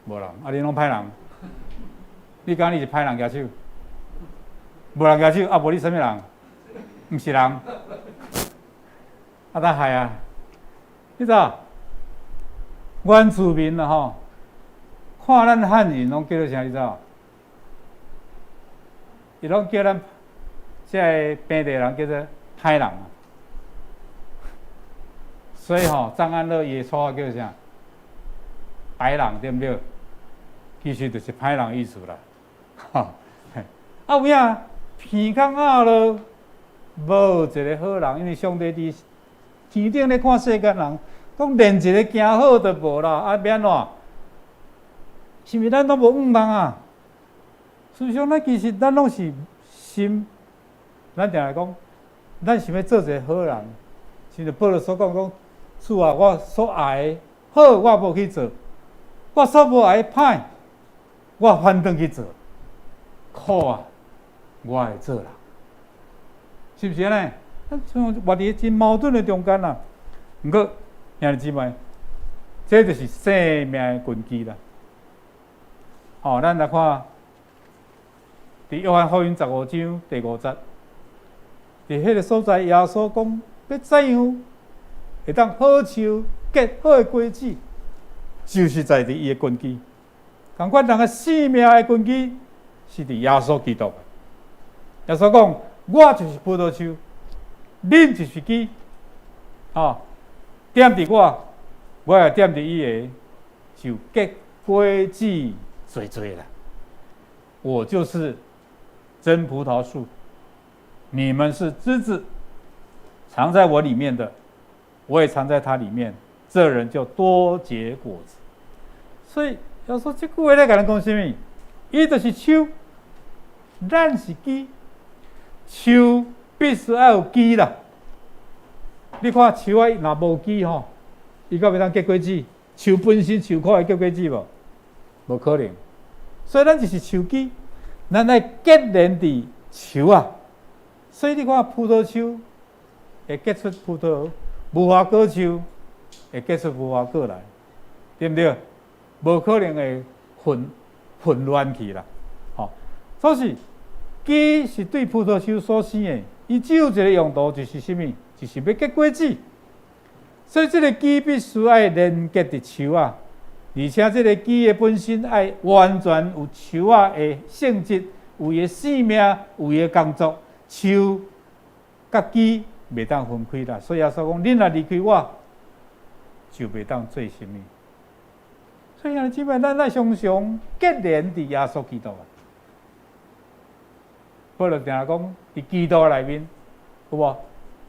無人，啊，恁攏歹人。你感覺你是歹人舉手？無人舉手，啊，無你啥物人？毋是人。啊，得害啊！你知影？原住民啦吼，看咱漢人攏叫做啥？你知無？伊攏叫咱這个平地人叫做歹人啊。所以吼，張安樂伊的綽號叫啥？白人對毋對？其實就是歹人意思啦。吼，啊有影，鼻孔仔落無一个好人，因為上帝佇天頂咧看世間人，講連一个行好都無啦，啊欲按怎？是毋是咱攏無向望啊？事實上，咱其實咱攏是心，咱定來講，咱想欲做一个好人，像保羅所講講，主啊，我所愛的好，我無去做；我所無愛的歹，我反轉去做。苦啊，我會做人，是毋是按呢？咱像活佇真矛盾的中間啦。毋過兄弟姊妹，這就是生命的根基啦。吼，咱來看，佇約翰福音15章第5節，佇彼个所在，耶穌講欲怎樣會當好樹結好的果子，就是在佇伊的根基。仝款人的生命的根基是佇耶穌基督。耶穌講：我就是葡萄樹，恁就是枝。吼，踮佇我，我也踮佇伊的，就結果子濟濟啦。我就是真葡萄樹，你們是枝子，藏在我裡面的，我也藏在他裡面，這人就多結果子。所以耶穌這句話咧，共咱講啥物？伊就是樹，咱是枝，樹必須愛有枝啦。你看樹仔若無枝吼，伊敢會當結果子？樹本身樹可會結果子無？無可能。所以咱就是樹枝，咱愛結連佇樹仔。所以你看葡萄樹會結出葡萄，無花果樹會結出無花果來，對毋對？無可能會混亂去啦。吼，所以枝是對葡萄樹所生的，伊只有一个用途，就是啥物？就是欲結果子。所以這个枝必須愛連結佇樹仔，而且這个枝的本身愛完全有樹仔的性質，有伊的生命，有伊的工作。樹佮枝袂當分開啦。所以耶穌講，恁若離開我，就袂當做啥物。所以兄弟姊妹，咱愛常常結連佇耶穌基督啊。保羅定定講，佇基督內面，有無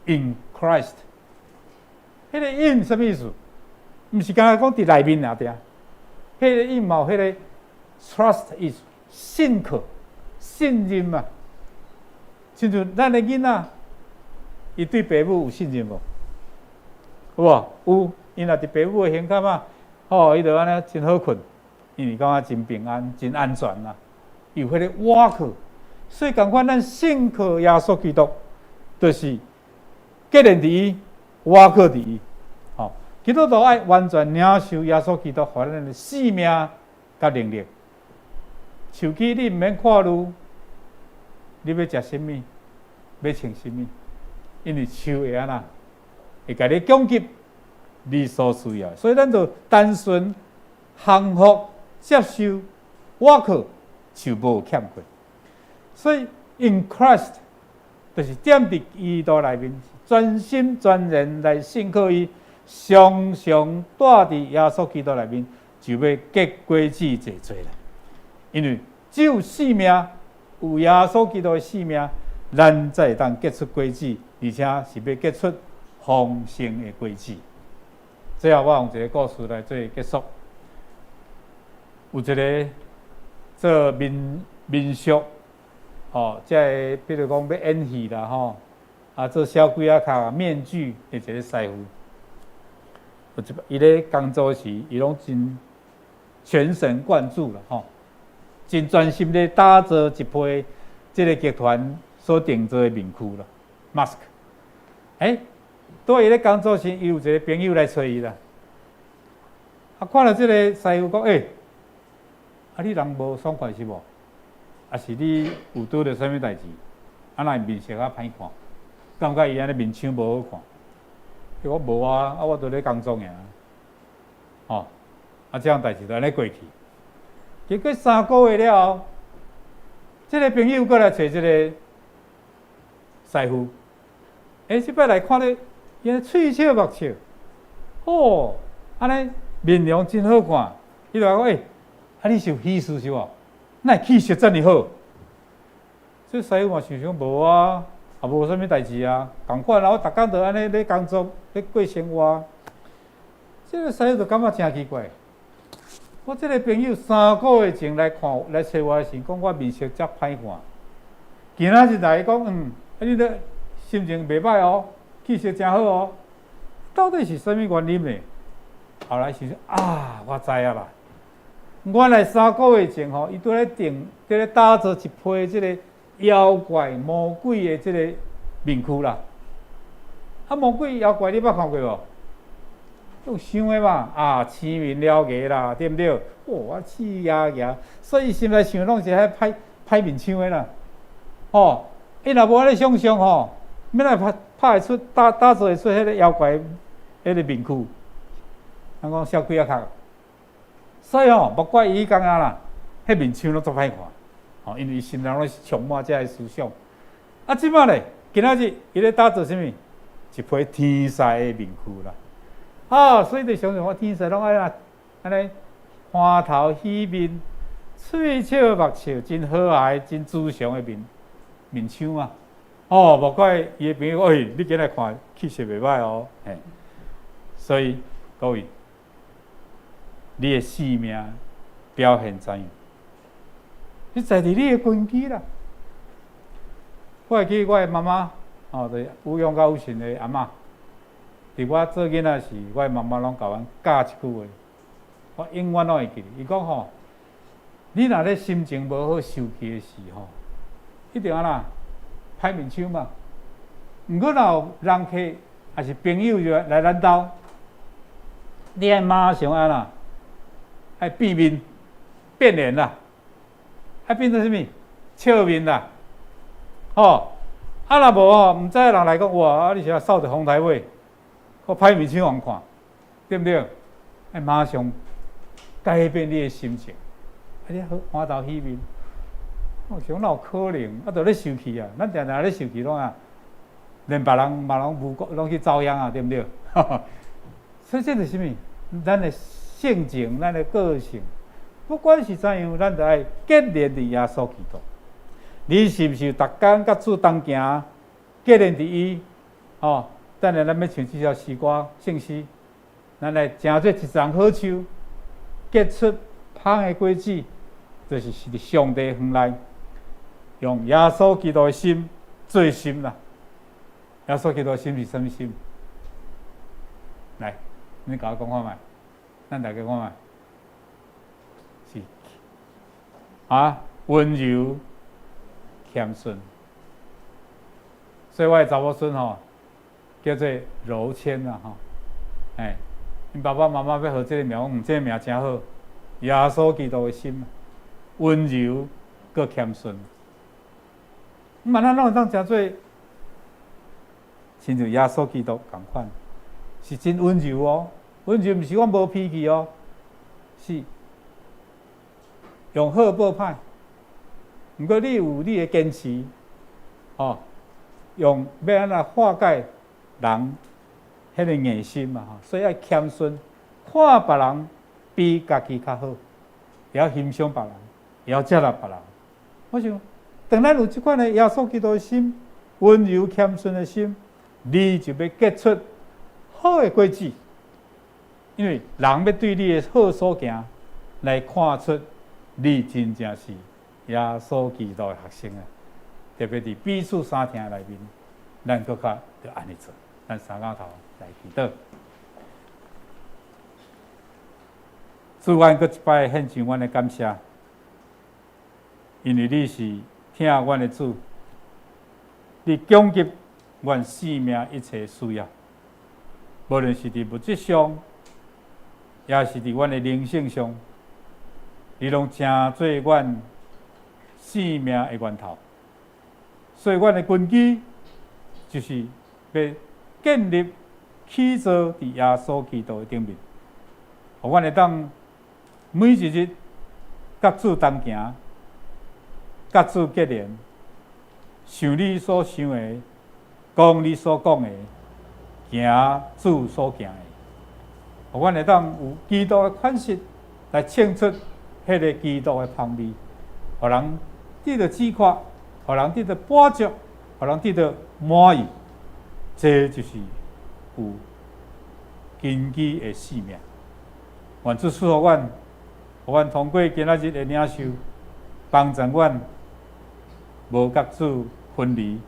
？In Christ，彼个 in 啥物意思？毋是干焦講佇內面爾爾，彼个 in 嘛有彼个 trust 意思，信靠、信任嘛。親像咱的囡仔，伊對爸母有信任無？有無？有，伊若佇爸母的胸坎仔，吼，伊就按呢真好睏，因為感覺真平安、真安全啦。伊有彼个倚靠，所以仝款咱信靠耶穌基督，就是結連佇伊，倚靠佇伊。吼，基督徒愛完全領受耶穌基督，予咱的生命佮能力。樹枝你毋免看慮，你欲食啥物，欲穿啥物，因為樹會按怎，會共你供給你所需要。所以咱就單純降服接受倚靠，就無欠缺。所以 in Christ 就是踮佇基督內面，全心全人來信靠伊，常常蹛佇耶穌基督內面，就欲結果子濟濟啦。因為只有生命，有耶穌基督的生命，咱才會當結出果子，而且是欲結出豐盛的果子。最後，我用一個故事來做結束。有一个做面術，吼，這个比如講欲演戲啦，吼，啊，做小鬼仔跤面具的一个師傅。有一擺，伊咧工作時，伊攏真全神貫注啦，吼，真專心咧打造一批這个劇團所定做的面具啦，mask。欸，佇伊咧工作時，伊有一个朋友來揣伊啦。啊，看著這个師傅講，欸，啊，你人無爽快是無？抑是你有拄著啥物代誌？啊，哪會面色較歹看？感覺伊按呢面相無好看？伊講無啊，啊，我都咧工作爾。吼，啊，這項代誌就按呢過去。結果3個月了後，這个朋友閣來揣這个師傅。欸，這擺來看咧，伊按呢喙笑目笑，哦，按呢面容真好看。伊就講，欸，啊，你是有喜事是無？哪會氣色遮爾好？這師傅嘛想想無啊，也無啥物代誌啊，仝款啊，我逐工都按呢咧工作，咧過生活。這个師傅就感覺誠奇怪。我這个朋友3個月前來看來揣我時，講我面色遮歹看。今仔日來講，啊你咧心情袂䆀哦，氣色誠好哦。到底是啥物原因呢？後來想想啊，我知影啦。原來3個月前吼，伊拄咧定，佇咧打造一批這个妖怪魔鬼的這个面具啦。啊，魔鬼妖怪你捌看過無？用想的嘛，啊，青面獠牙啦，對毋對？哇，刺牙牙，所以心內想攏是彼歹歹面相的啦。吼，伊若無按呢想像吼，欲來拍拍會出打打造會出彼个妖怪彼个面具，人講痟鬼仔殼。所以吼，莫怪伊感覺啦，彼面相攏足歹看，吼，因為心內攏是充滿這个思想。啊，這擺咧，今仔日伊咧打造啥物？一批天使的面具啦。啊，所以就想像我天使攏愛啊，按呢歡頭喜面、喙笑目笑，真和藹、真慈祥的面面相啊。哦，莫怪伊的朋友，欸，你今日看氣色袂䆀哦，嘿。所以各位，你的生命表現怎樣？你在佇你的根基啦。我會記我的媽媽，哦，就是武勇佮武信的阿嬤。佇我做囡仔時，我的媽媽攏共阮教一句話，我永遠攏會記得。伊講吼，你若咧心情無好、受氣的時吼，一定按怎歹面相嘛。毋過若有人客，抑是朋友就來咱兜，你愛馬上按怎愛變面、變臉啦，愛變做啥物？笑面啦，吼！啊，若無吼，毋知的人來講，哇！啊，你是掃著風台尾，閣歹面相予人看，對毋對？愛馬上改變你的心情，啊，你好歡頭喜面，我想哪有可能？啊，著咧受氣啊！咱定定咧受氣攏啊，連別人嘛攏無攏去走樣啊，對毋對？所以這就是啥物？咱的性情，咱的個性，不管是怎樣，咱著愛結連佇耶穌基督。你是毋是逐工佮主同行，結連佇伊？吼，等下咱欲唱這首詩歌聖詩，咱來成做一叢好樹，結出芳的果子，就是佇上帝園內，用耶穌基督的心做心啦。耶穌基督的心是啥物心？來，你共我講看覓？咱大家講看覓？是啊，溫柔謙遜。所以我的查某孫吼，叫做柔謙啦吼。哎，𪜶爸爸媽媽欲號這个名，我講這个名誠好。耶穌基督的心，溫柔閣謙遜。嘛，咱攏會當成做，親像耶穌基督仝款，是真溫柔哦。溫柔毋是講無脾氣哦，是用好報歹。毋過你有你的堅持，吼，用欲按怎化解人彼个硬心嘛吼，所以愛謙遜，看別人比家己較好，會曉欣賞別人，會曉接納別人。我想，當咱有這款的耶穌基督的心，溫柔謙遜的心，你就欲結出好的果子。因為人欲對你的好所行，來看出你真正是耶穌基督的學生啊！特別佇彼此相疼內面，咱閣較著按呢做。咱三𧧁頭來祈禱。主，阮閣一擺獻上阮的感謝，因為你是疼阮的主，你供給阮生命一切需要，無論是佇物質上，抑是佇阮的靈性上，你攏成做阮生命的源頭。所以，阮的根基就是欲建立起造佇耶穌基督的頂面，予阮會當每一日佮主同行，佮主結連，想你所想的，講你所講的，行主所行的，予阮會當有基督的款式來唱出彼个基督的芳味，予人得著解渴，予人得著滿足，予人得著滿意，這就是有根基的生命。願主賜福阮，予阮通過今仔日的領受，幫助阮無佮主分離，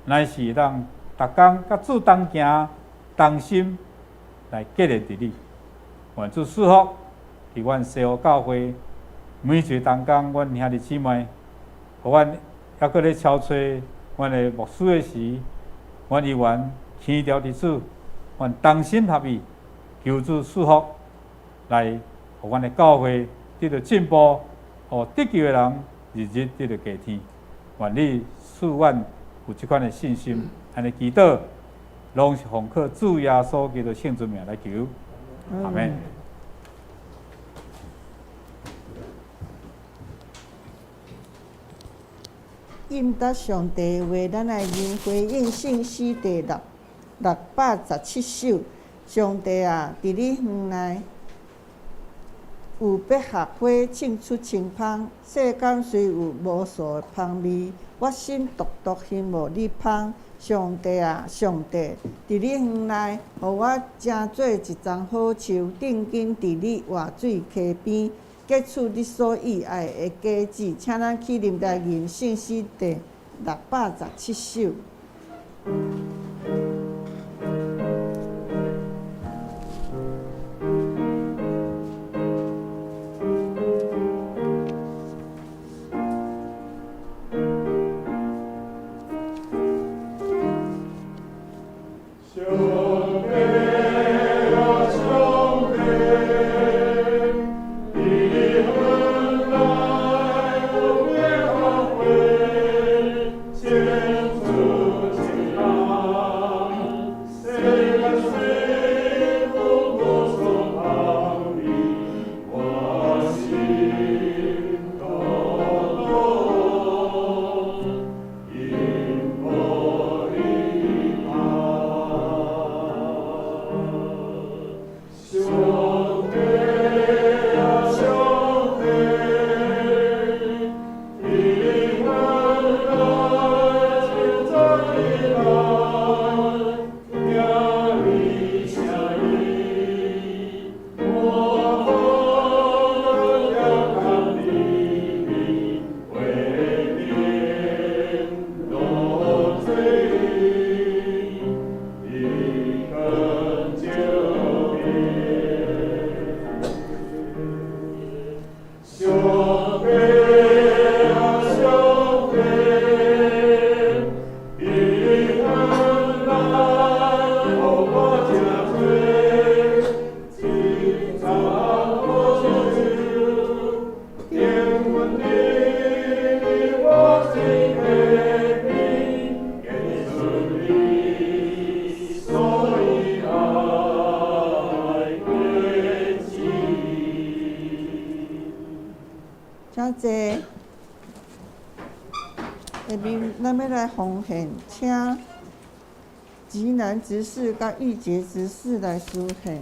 乃是會當逐工佮主同行同心來結連佇你。願主賜福佇阮西湖教會。每一个同工，阮兄弟姊妹，予阮猶閣咧敲揣阮的牧師的時，阮依然牽牢佇主，阮同心合意，求主賜福，來予阮的教會得著進步，予得救的人日日得著加添。願你賜阮有這款的信心，按呢祈禱，攏是奉靠主耶穌基督聖尊名來求，阿們。應答上帝的話，咱來吟回應聖詩第617首。上帝啊，佇你園內有百合花衝出清芳，世間雖有無數的芳味，我心獨獨欣慕你芳。上帝啊，上帝，佇你園內，予我成做一叢好樹，釘根佇你活水溪邊，結出你所喜愛的果子。請咱起立來吟聖詩第617首。請坐。下面咱欲來奉獻，請吉南執事佮玉潔執事來司獻。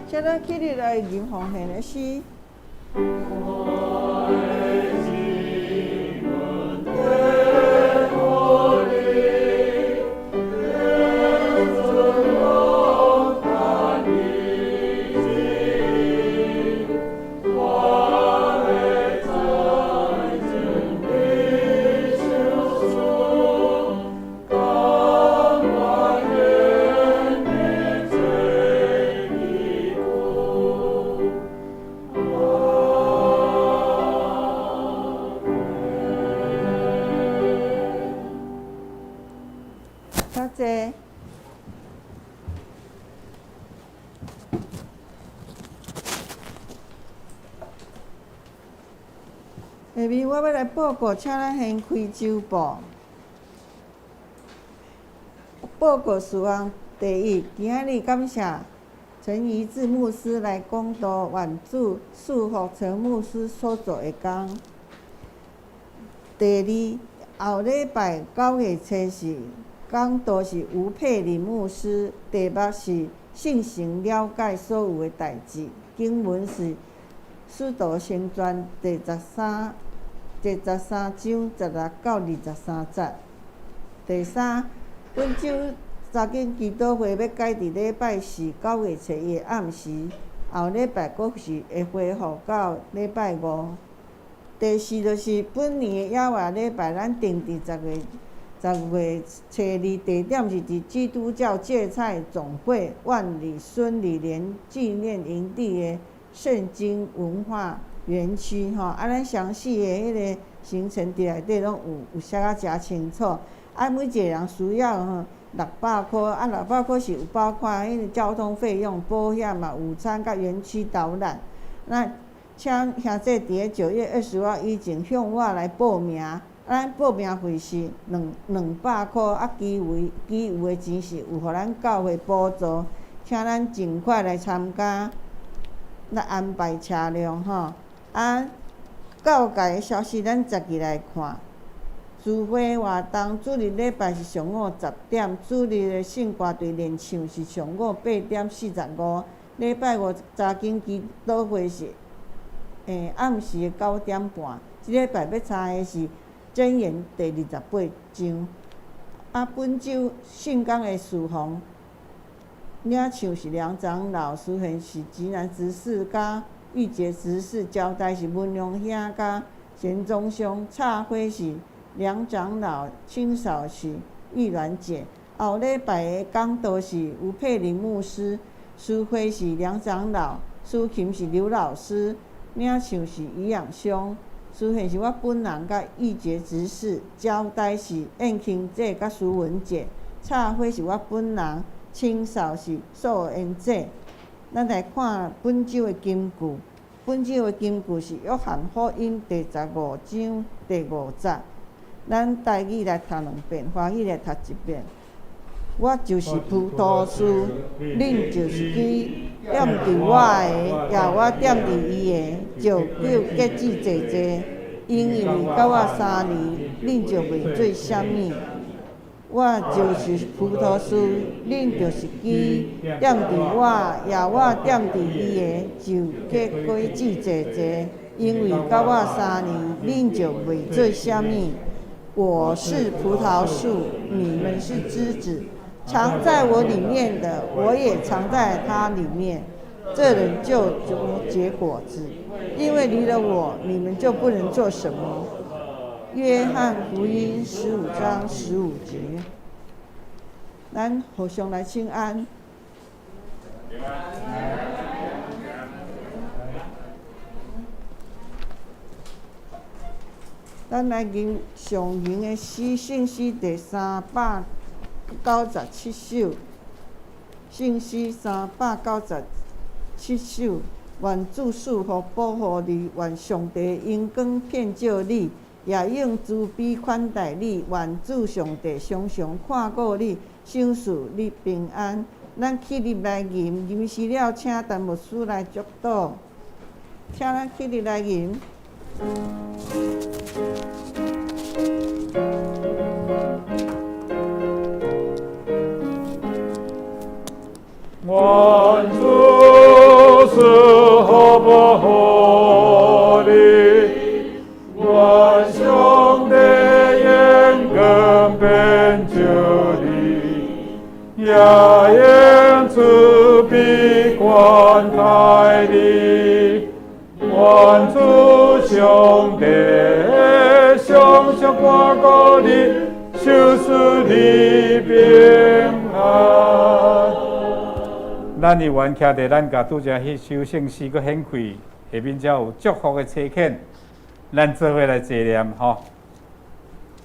請咱起立來吟奉獻的詩。請坐。下面我欲來報告，請咱先開週報。報告事項第一，今仔日感謝陳怡志牧師來講道，願主賜福陳牧師所做的工。第二，後禮拜9月初四，講道是吳佩林牧師，題目是聖神了解所有的代誌。經文是《使徒行傳》第十三章16到23節。第三，本週查經祈禱會欲改佇禮拜四9月初1的暗時，後禮拜閣是會恢復到禮拜五。第四，就是本年的野外禮拜，咱定佇10月初2，地點是佇基督教芥菜種會萬里孫理蓮紀念營地的聖經文化園區吼。啊，咱詳細的彼个行程佇內底攏有寫甲誠清楚。啊，每一个人需要吼六百箍，啊，六百箍是有包括彼个交通費用、保險嘛、午餐佮園區導覽。那請兄弟佇咧9月20號以前向我來報名。咱報名費是200箍，啊，其餘的錢是有予咱教會補助，請咱盡快來參加，來安排車輛吼。啊，教界的消息咱十日來看。聚會活動主日禮拜是上午10點，主日的聖歌隊練唱是上午8點45。禮拜五查經祈禱會是暗時的9點半。這禮拜欲查的是箴言第28章。啊，本週聖工的事奉領唱是梁長老，司弦是吉南執事佮玉潔執事，交代是文良兄佮賢宗兄，插花是梁長老，清掃是玉蘭姐。後禮拜的講道是吳佩玲牧師，司會是梁長老，司琴是劉老師，領唱是余養兄，司弦是我本人佮玉潔執事，交代是燕卿姐佮蘇文姐，插花是我本人，清掃是素英姐。咱來看本週的金句，本週的金句是約翰福音第15章第5節。咱台語來讀兩遍，華語來讀一遍。我就是葡萄樹，恁就是枝。踮佇我的，也我踮佇伊的，就久結子濟濟。因為離佮我相離，恁就袂做啥物。我就是葡萄樹，恁就是枝。踮佇我，也我踮佇伊的，就結果子濟濟。因為佮我相離，恁就袂做啥物。我是葡萄樹，你們是枝子。藏在我裡面的，我也藏在他裡面。這人就多結果子，因為離了我，你們就不能做什麼。約翰福音15章15節。咱互相來請安。咱來吟上吟的詩，聖詩第397首，聖詩397首。願主賜福保護你，願上帝榮光遍照你，也用慈悲款待你。願主上帝常常看顧你，賞賜你平安。咱起立來吟，吟詩了，請陳牧師來祝禱。請咱起立來吟。願主賜福保護你，願上帝榮光遍照你，也用慈悲款待你。願主上帝常常看顧你，賞賜你平安。咱猶原徛佇咱共拄才彼首聖詩閣顯開，下面才有祝福的差遣，咱做伙來齊念吼。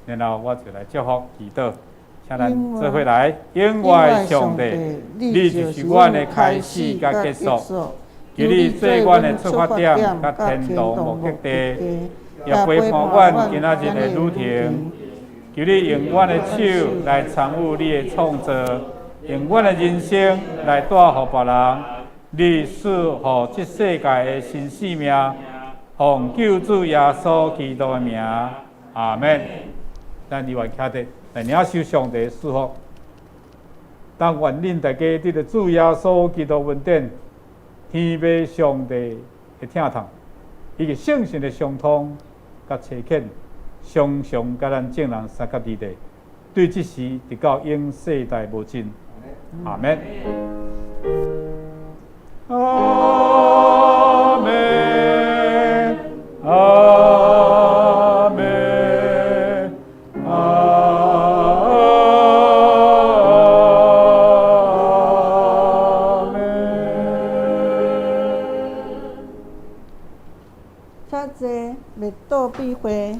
然後我就來祝福祈禱，請咱做伙來，永遠上帝，你就是阮的開始佮結束，求你做阮的出發點佮天堂目的地，也陪伴阮今仔日的旅程。求你用阮的手來參與你的創造。用阮的人生來帶予別人，你賜予這世界的新生命，奉救主耶穌基督的名，阿們。咱猶原徛佇。來領受上帝的祝福。但願恁大家得著主耶穌基督恩典，天父上帝的疼痛，以及聖神的相通佮差遣，常常佮咱眾人相佮佇咧，對這時直到永世代無盡。阿們。阿們，阿們，阿們。遮濟麥道比會。